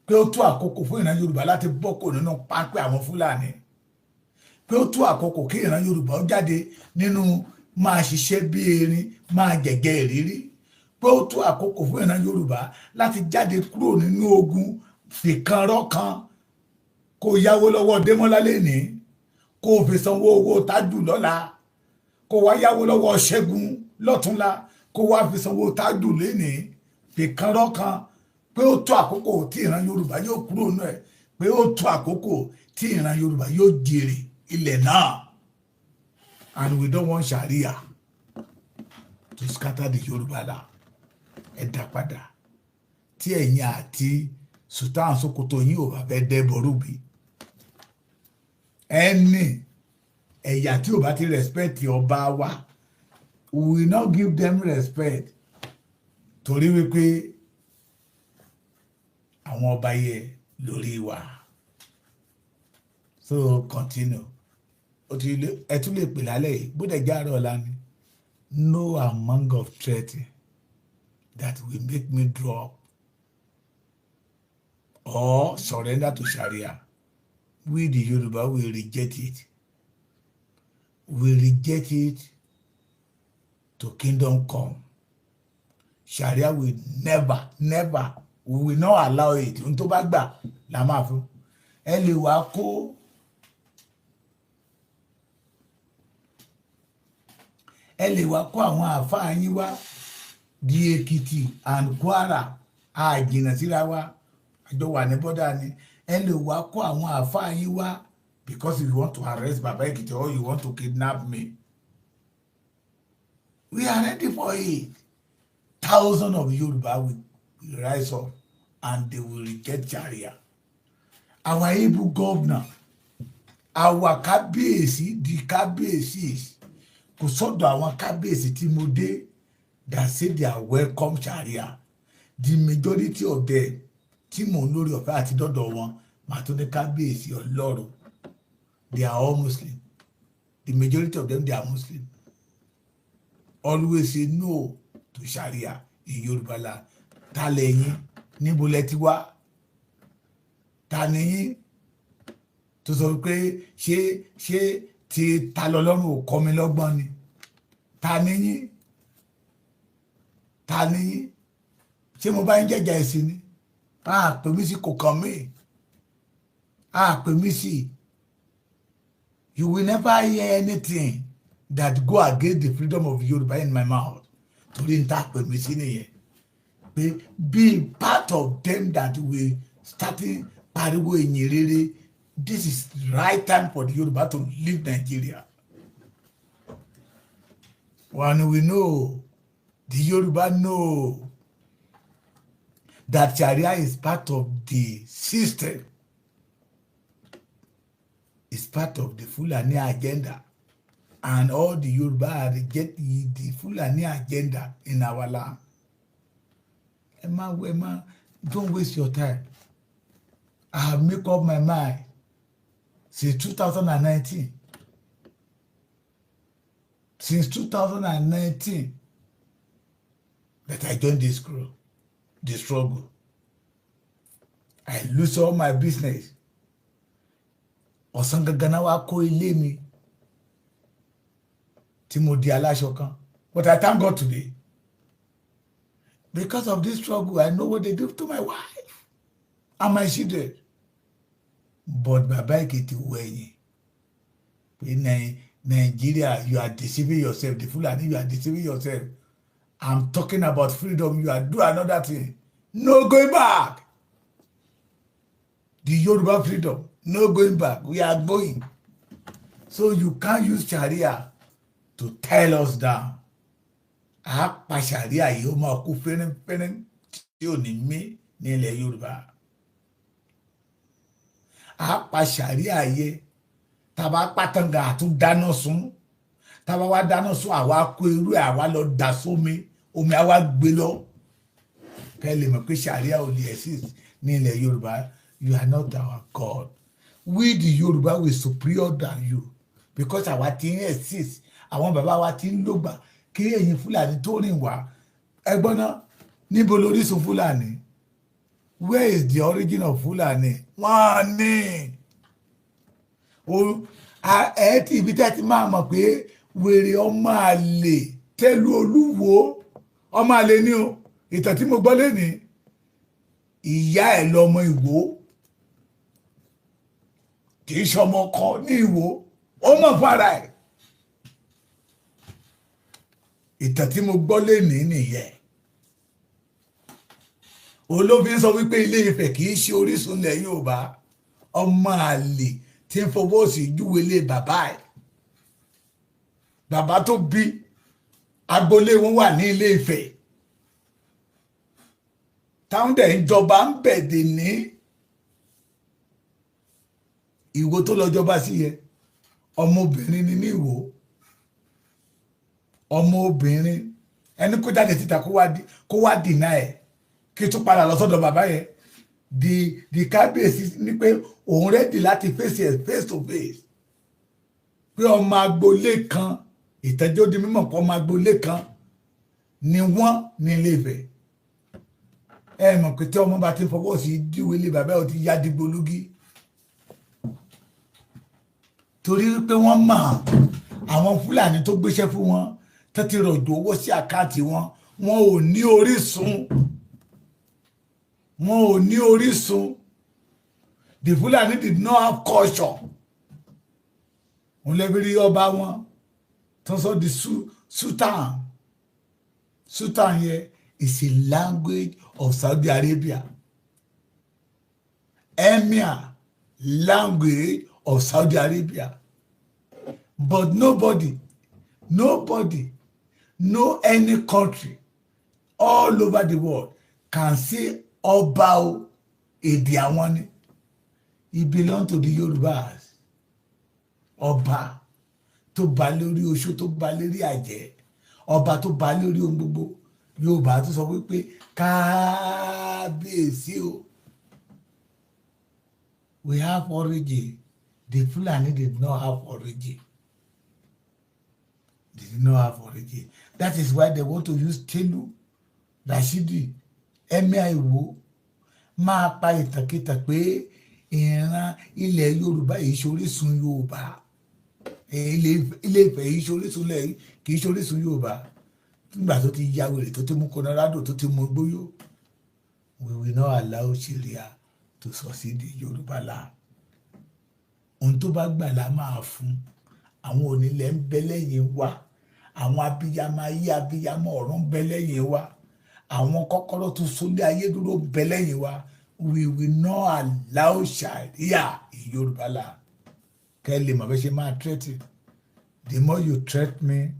pé ó tó àkókò fún ìran Yorùbá láti bọ́ kò nínú páńpẹ́ àwọn Fúlàní, pé ó tó àkókò kí ìran Yorùbá ó jáde nínú máa ṣiṣẹ́ bí erin, máa jẹ̀jẹ̀ ìrírí, pé ó tó àkókò fún ìran Yorùbá láti jáde kúrò nínú ogun fìkanrọ́ kan. Kó yáwó lọ́wọ́ Démọ́lá lénìí, kó o fi sanwó owó tájù lọ́la, kó wá yáwó lọ́wọ́ Ṣẹ́gun lọ́túnla, kó wá fi sanwó tájù lénìí, fìkanrọ́ kan, pé ó tó àkókò tí ìran Yorùbá yóò kúrò nù ẹ̀, pé ó tó àkókò tí ìran Yorùbá yóò jèrè ilẹ̀ náà. And we don't want Sharia to scatter the Yorùbá land. Ẹ dá padà tí ẹ̀yin àti Sultan Sokoto yín ò bá fẹ́ dẹ́bọ̀rú bí ẹni ẹ̀yà tí ò bá ti respect ọba wa, we will not give them respect, torí wípé àwọn ọba yẹ lórí wa. So continue. Ó ti lé, ẹ tún lè pè lálẹ́ yìí, bó dẹ̀ jáàrọ̀ ọ̀la ni. No amount of threat that will make me drop or surrender to Sharia. We the Yoruba will reject it. We reject it to kingdom come. Sharia will never, never, we will not allow it. Ohun tó bá gbà la máa fún. Ẹ lè wá kó ẹ lè wá kó àwọn àáfàá yín wá di Èkìtì and Kwara, àjìnà síra wa, àjọ wà ní bọ́dà ni. Ẹ lè wá kó àwọn àáfàá yín wá, because if you want to arrest Baba Ekiti or you want to kidnap me, we are ready for it. Thousands of Yoruba will rise up and they will reject Sharia. Our able governor, our kábíyèsí, the kábíyèsí, kò sọ́dọ̀ àwọn kábíyèsí tí mo dé that say they are welcome Sharia. The majority of them tí mò ń lórí ọ̀fẹ́ àti dọ́dọ̀ wọn, màá tún ní kábíyèsí Ọlọ́run, they are all Muslim. The majority of them, they are Muslim, always say no to Sharia in Yorùbá land. Ta lẹ́yìn? Níbo lẹ ti wá? Ta ni yín tó sọ pé ṣé ti ta lọ́lọ́run ò kọ́ mi lọ́gbọ́n ni? Ta ni yín? Ta ni yín? Ṣé mo bá ń jẹ́jà ẹ̀sìn ni? A pè mí sí, kò kàn mí. A pè mí sí. You will never hear anything that go against the freedom of Yorùbá in my mouth, torí n ta pè mí sí nìyẹn, pé be part of them that will starting pariwo ìyìn rere. This is the right time for the Yoruba to leave Nigeria. When we know, the Yoruba know that Sharia is part of the system, is part of the Fulani agenda, and all the Yoruba are rejecting the Fulani agenda in our land. Emma, Emma, don't waste your time. I have make up my mind since 2019. Since 2019 that I joined this group, the struggle. I lose all my business. Ọ̀sán gangan náà wá kó ilé mi tí mo di aláṣọ kan. But I thank God today. Because of this struggle, I know what they do to my wife and my children. But Baba Ekiti wẹ̀yìn pé Nigeria, you are deceiving yourself. The Fulani, you are deceiving yourself. I'm talking about freedom. You are doing another thing. No going back. The Yoruba freedom, no going back. We are going. So you can't use Sharia to tell us down. Á pa ṣàríà yìí, ó máa kú fẹ́rẹ́fẹ́rẹ́ tí ò ní mí ní ilẹ̀ Yorùbá. Á pa ṣàríà yẹ, tàbá pátánga àtún dáná sun. Tàbá wá dáná sun, àwa kó irú ẹ̀, àwa lọ dà sómi, omi àwa gbé lọ, kẹ́ lè mọ̀ pé ṣàríà ò lè exist ní ilẹ̀ Yorùbá. You are not our God. We the Yorùbá, we superior than you because àwa ti ń exist, àwọn bàbá wa ti ń lògbà kí ẹ̀yin Fúlàní tó rìn wá. Ẹgbọ́n náà, níbo lórísun Fúlàní? Where is the origin of Fúlàní? Wọ́n ní ẹ tí ibi tẹ́ ti máa mọ̀ pé wèrè ọmọ àlè tẹ́lu Olúwo, ọmọ àlè ni o. Ìtàn tí mo gbọ́ lẹ́nìí, ìyá ẹ̀ lọ́mọ Ìwó, kì í ṣọmọ ọkọ ní Ìwó, ó mọ̀ fara ẹ̀. Ìtàn tí mo gbọ́ lẹ́nìí nìyẹn. Olófin sọ wípé Ilé Ifẹ̀ kì í ṣe orísun ilẹ̀ Yorùbá. Ọmọ àlè tí ń fọwọ́ sí júwe lé bàbá ẹ̀, bàbá tó bí, agboolé wọn wà ní Ilé Ifẹ̀, táwọn dẹ̀ ń jọba ń bẹ̀dẹ̀ ní Ìwó tó lọ jọba sí yẹ. Ọmọbìnrin ni ní Ìwó, ọmọbìnrin ẹni kó jáde síta kó wá dìnnà ẹ̀, kí tún padà lọ sọ́dọ̀ bàbá yẹn. The kábíyèsí ní pé òun ready láti face ẹ̀ face to face, pé ọmọ agboolé kan, ìtẹ́jọ́ di mímọ̀ pé ọmọ agboolé kan ni wọ́n ní Ilé Ifẹ̀. Ẹ mọ̀ pé tí ọmọ bá ti fọwọ́ sí díwèé lé bàbá ẹ̀, ó ti yá dìgbòlugi, torí pé wọ́n mọ̀ àwọn Fúlàní tó gbéṣẹ́ fún wọn, tó ti rọ̀jò owó sí account wọn. Wọn ò ní orísun, wọn ò ní orísun. The Fulani did not have culture. Òun lẹ́bi rí ọba wọn tó sọ di sultan. Sultan yẹn is a language of Saudi Arabia, emir, language of Saudi Arabia. But nobody, nobody, no any country all over the world can say ọba o, èdè àwọn ni. He belong to the Yorubas. Ọba tó ba lórí oṣó, tó ba lórí àjẹ́, ọba tó ba lórí ohun gbogbo. Yorùbá tó sọ wípé kábíyèsí o. We have origin. The Fulani did not have origin. They did not have origin. That is why they want to use Telu Rashidi, Emir Iwo, máa pa ìtànkìtàn pé ìran ilẹ̀ Yorùbá yìí ṣorísun Yorùbá, Ilé Ifẹ̀ yìí ṣorísun lẹ̀, kì í ṣorísun Yorùbá. Nígbà tó ti ya wèrè, tó ti mú Colorado, tó ti mú gbóyò. We will not allow Sharia to succeed in Yorùbá land. Ohun tó bá gbà la máa fún. Àwọn onílẹ̀ ń bẹ lẹ́yìn wa, àwọn abiyamọ ayé, abiyamọ ọ̀run ń bẹ lẹ́yìn wa, àwọn kọ́kọ́rọ́ tó sólé ayé dúró ń bẹ lẹ́yìn wa. We will not allow Sharia in Yorùbá land. Kẹ́ ẹ lè mọ̀ bẹ́ ṣe máa threat. The more you threat me,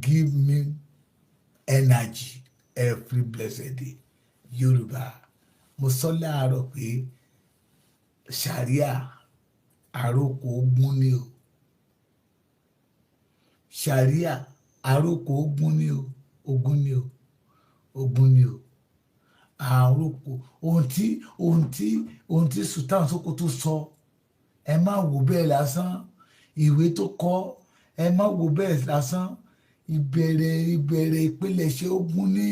give me energy every blessed day. Yorùbá, mo sọ láàárọ̀ pé Sharia, àròkọ ogun ni o. Sharia, àròkọ ogun ni o, ogun ni o, ogun ni o, àròkọ. Ohun tí Sultan Sokoto sọ, ẹ má wò bẹ́ẹ̀ lásán. Ìwé tó kọ, ẹ má wò bẹ́ẹ̀ lásán. Ìbẹ̀rẹ̀ ìpilẹ̀ṣẹ̀ ogun ní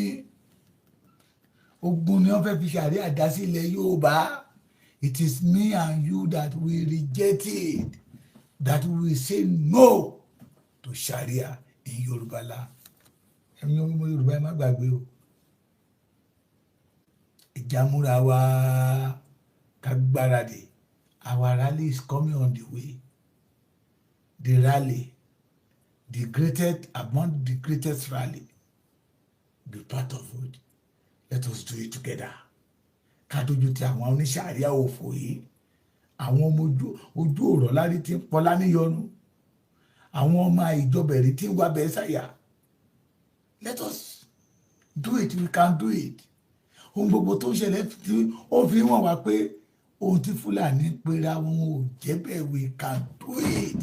ogun ni wọ́n fẹ́ fi Sharia dá sí ilẹ̀ Yorùbá. It is me and you that will reject it, that we will say no to Sharia in Yorùbá land. Ẹ̀yin ọmọ Yorùbá, ẹ má gbàgbé o. Ìjàmúra wa, ká gbáradì. Our rally is coming on the way. The rally, the greatest among the greatest rally, be part of it. Let us do it together. Ká dojú ti àwọn oníṣàríà òfò yìí, àwọn ọmọ ojú ọ̀rọ̀ lárí tí ń pọlá níyọnu, àwọn ọmọ ìjọbẹ̀rí tí ń wá bẹ́ẹ̀ sáyà. Let us do it. We can do it. Ohun gbogbo tó ń ṣẹlẹ̀ tí ó fi wọ́n wá pé ohun tí Fúlàní ń pera wọn ò jẹ́ bẹ́ẹ̀. We can do it.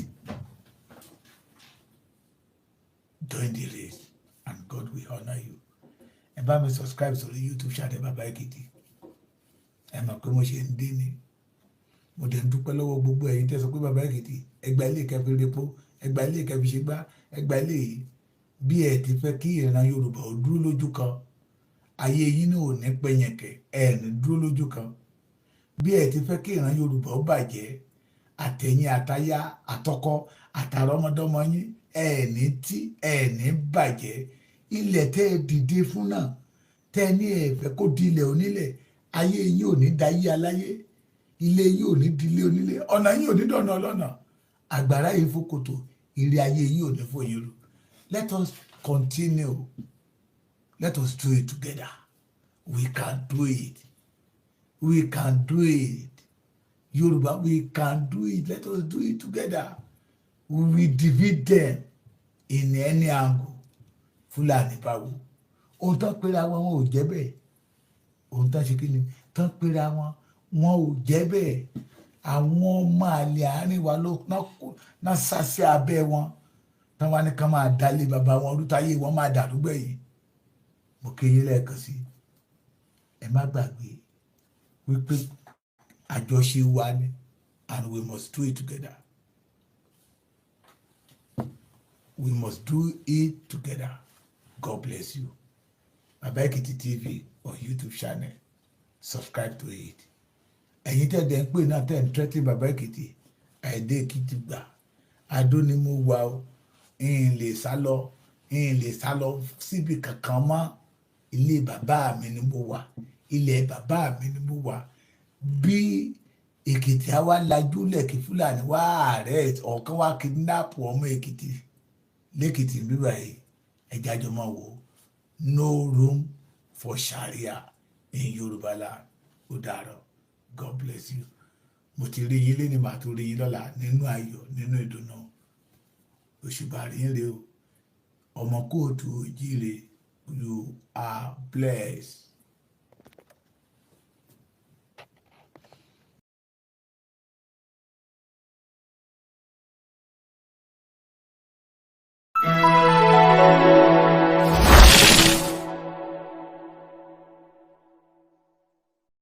Join the race and God will honour you. Ẹ bá mi subscribe sórí YouTube channel Bàbá Èkìtì. Ẹ mọ̀ pé mo ṣe ń dé ni. Mo dẹ̀ ń dúpẹ́ lọ́wọ́ gbogbo ẹ̀yin tẹ́ sọ pé, "Bàbá Èkìtì, ẹgbà ilé kẹfì repo, ẹgbà ilé kẹfì ṣe gbá, ẹgbà ilé yìí." Bí ẹ ti fẹ́ kí ìran Yorùbá ò dúró lójú kan, ayé yín náà ò ní pẹ̀yẹ̀kẹ̀, ẹ ní dúró lójú kan. Bí ẹ ti fẹ́ kí ìran Yorùbá ó bàjẹ́, àtẹ̀yìn àtayá àtọkọ àtàrọmọdọ́mọ yín, ẹ ní tí ẹ ní bàjẹ́. Ilẹ̀ tẹ́ ẹ dìde fún náà, tẹ́ ẹ ní ẹ fẹ́ kó di ilẹ̀ onílẹ̀, ayé yín ò ní dayé aláyé, ilé yín ò ní dilé onílé, ọ̀nà yín ò ní dọ̀nà ọlọ́nà, àgbàrá yìí fòkòtò, ìrì ayé yín ò ní fòyín rú. Let us continue. Let us do it together. We can do it. We can do it. Yorùbá, we can do it. Let us do it together. We will defeat them in any angle. Fúlàní báwo? Ohun tán pera wọn, wọn ò jẹ́ bẹ́ẹ̀. Ohun tán ṣe kí ni tán pera wọn, wọn ò jẹ́ bẹ́ẹ̀. Àwọn ọmọ àlè àárín wa ló ná sá sí abẹ́ wọn, tán wá ní ká máa dalé bàbá wọn rútayé wọn máa dàrú gbẹ̀yìn. Mo kí yín lẹ́ẹ̀kan sí. Ẹ má gbàgbé wípé àjọṣe wa ni and we must do it together. We must do it together. God bless you. Baba Ekiti TV on YouTube channel, subscribe to it. Ẹ̀yin tẹ́ dẹ̀ ń pè náà, tẹ́ ń tẹ́tí Baba Èkìtì, àìdé Èkìtì gbà. Adó ni mo wà o. N lè sá lọ, n lè sá lọ síbi kankan mọ́. Ilé bàbá mi ni mo wà, ilẹ̀ bàbá mi ni mo wà. Bí Èkìtì á wá lajúlẹ̀ kí Fúlàní wá ààrẹ ọ̀kan wá kidnap ọmọ Èkìtì lẹ́kìtì bíbá yìí, ẹja jọ máa wò. No room for Sharia in Yorùbá land. Ó dàárọ̀. God bless you. Mo ti rí yín lẹ́ni, màá tún rí yín lọ́la nínú ayọ̀, nínú ìdùnnú. Òṣùbà rí ń re o. Ọmọ kóòtù òjíire, you are blessed.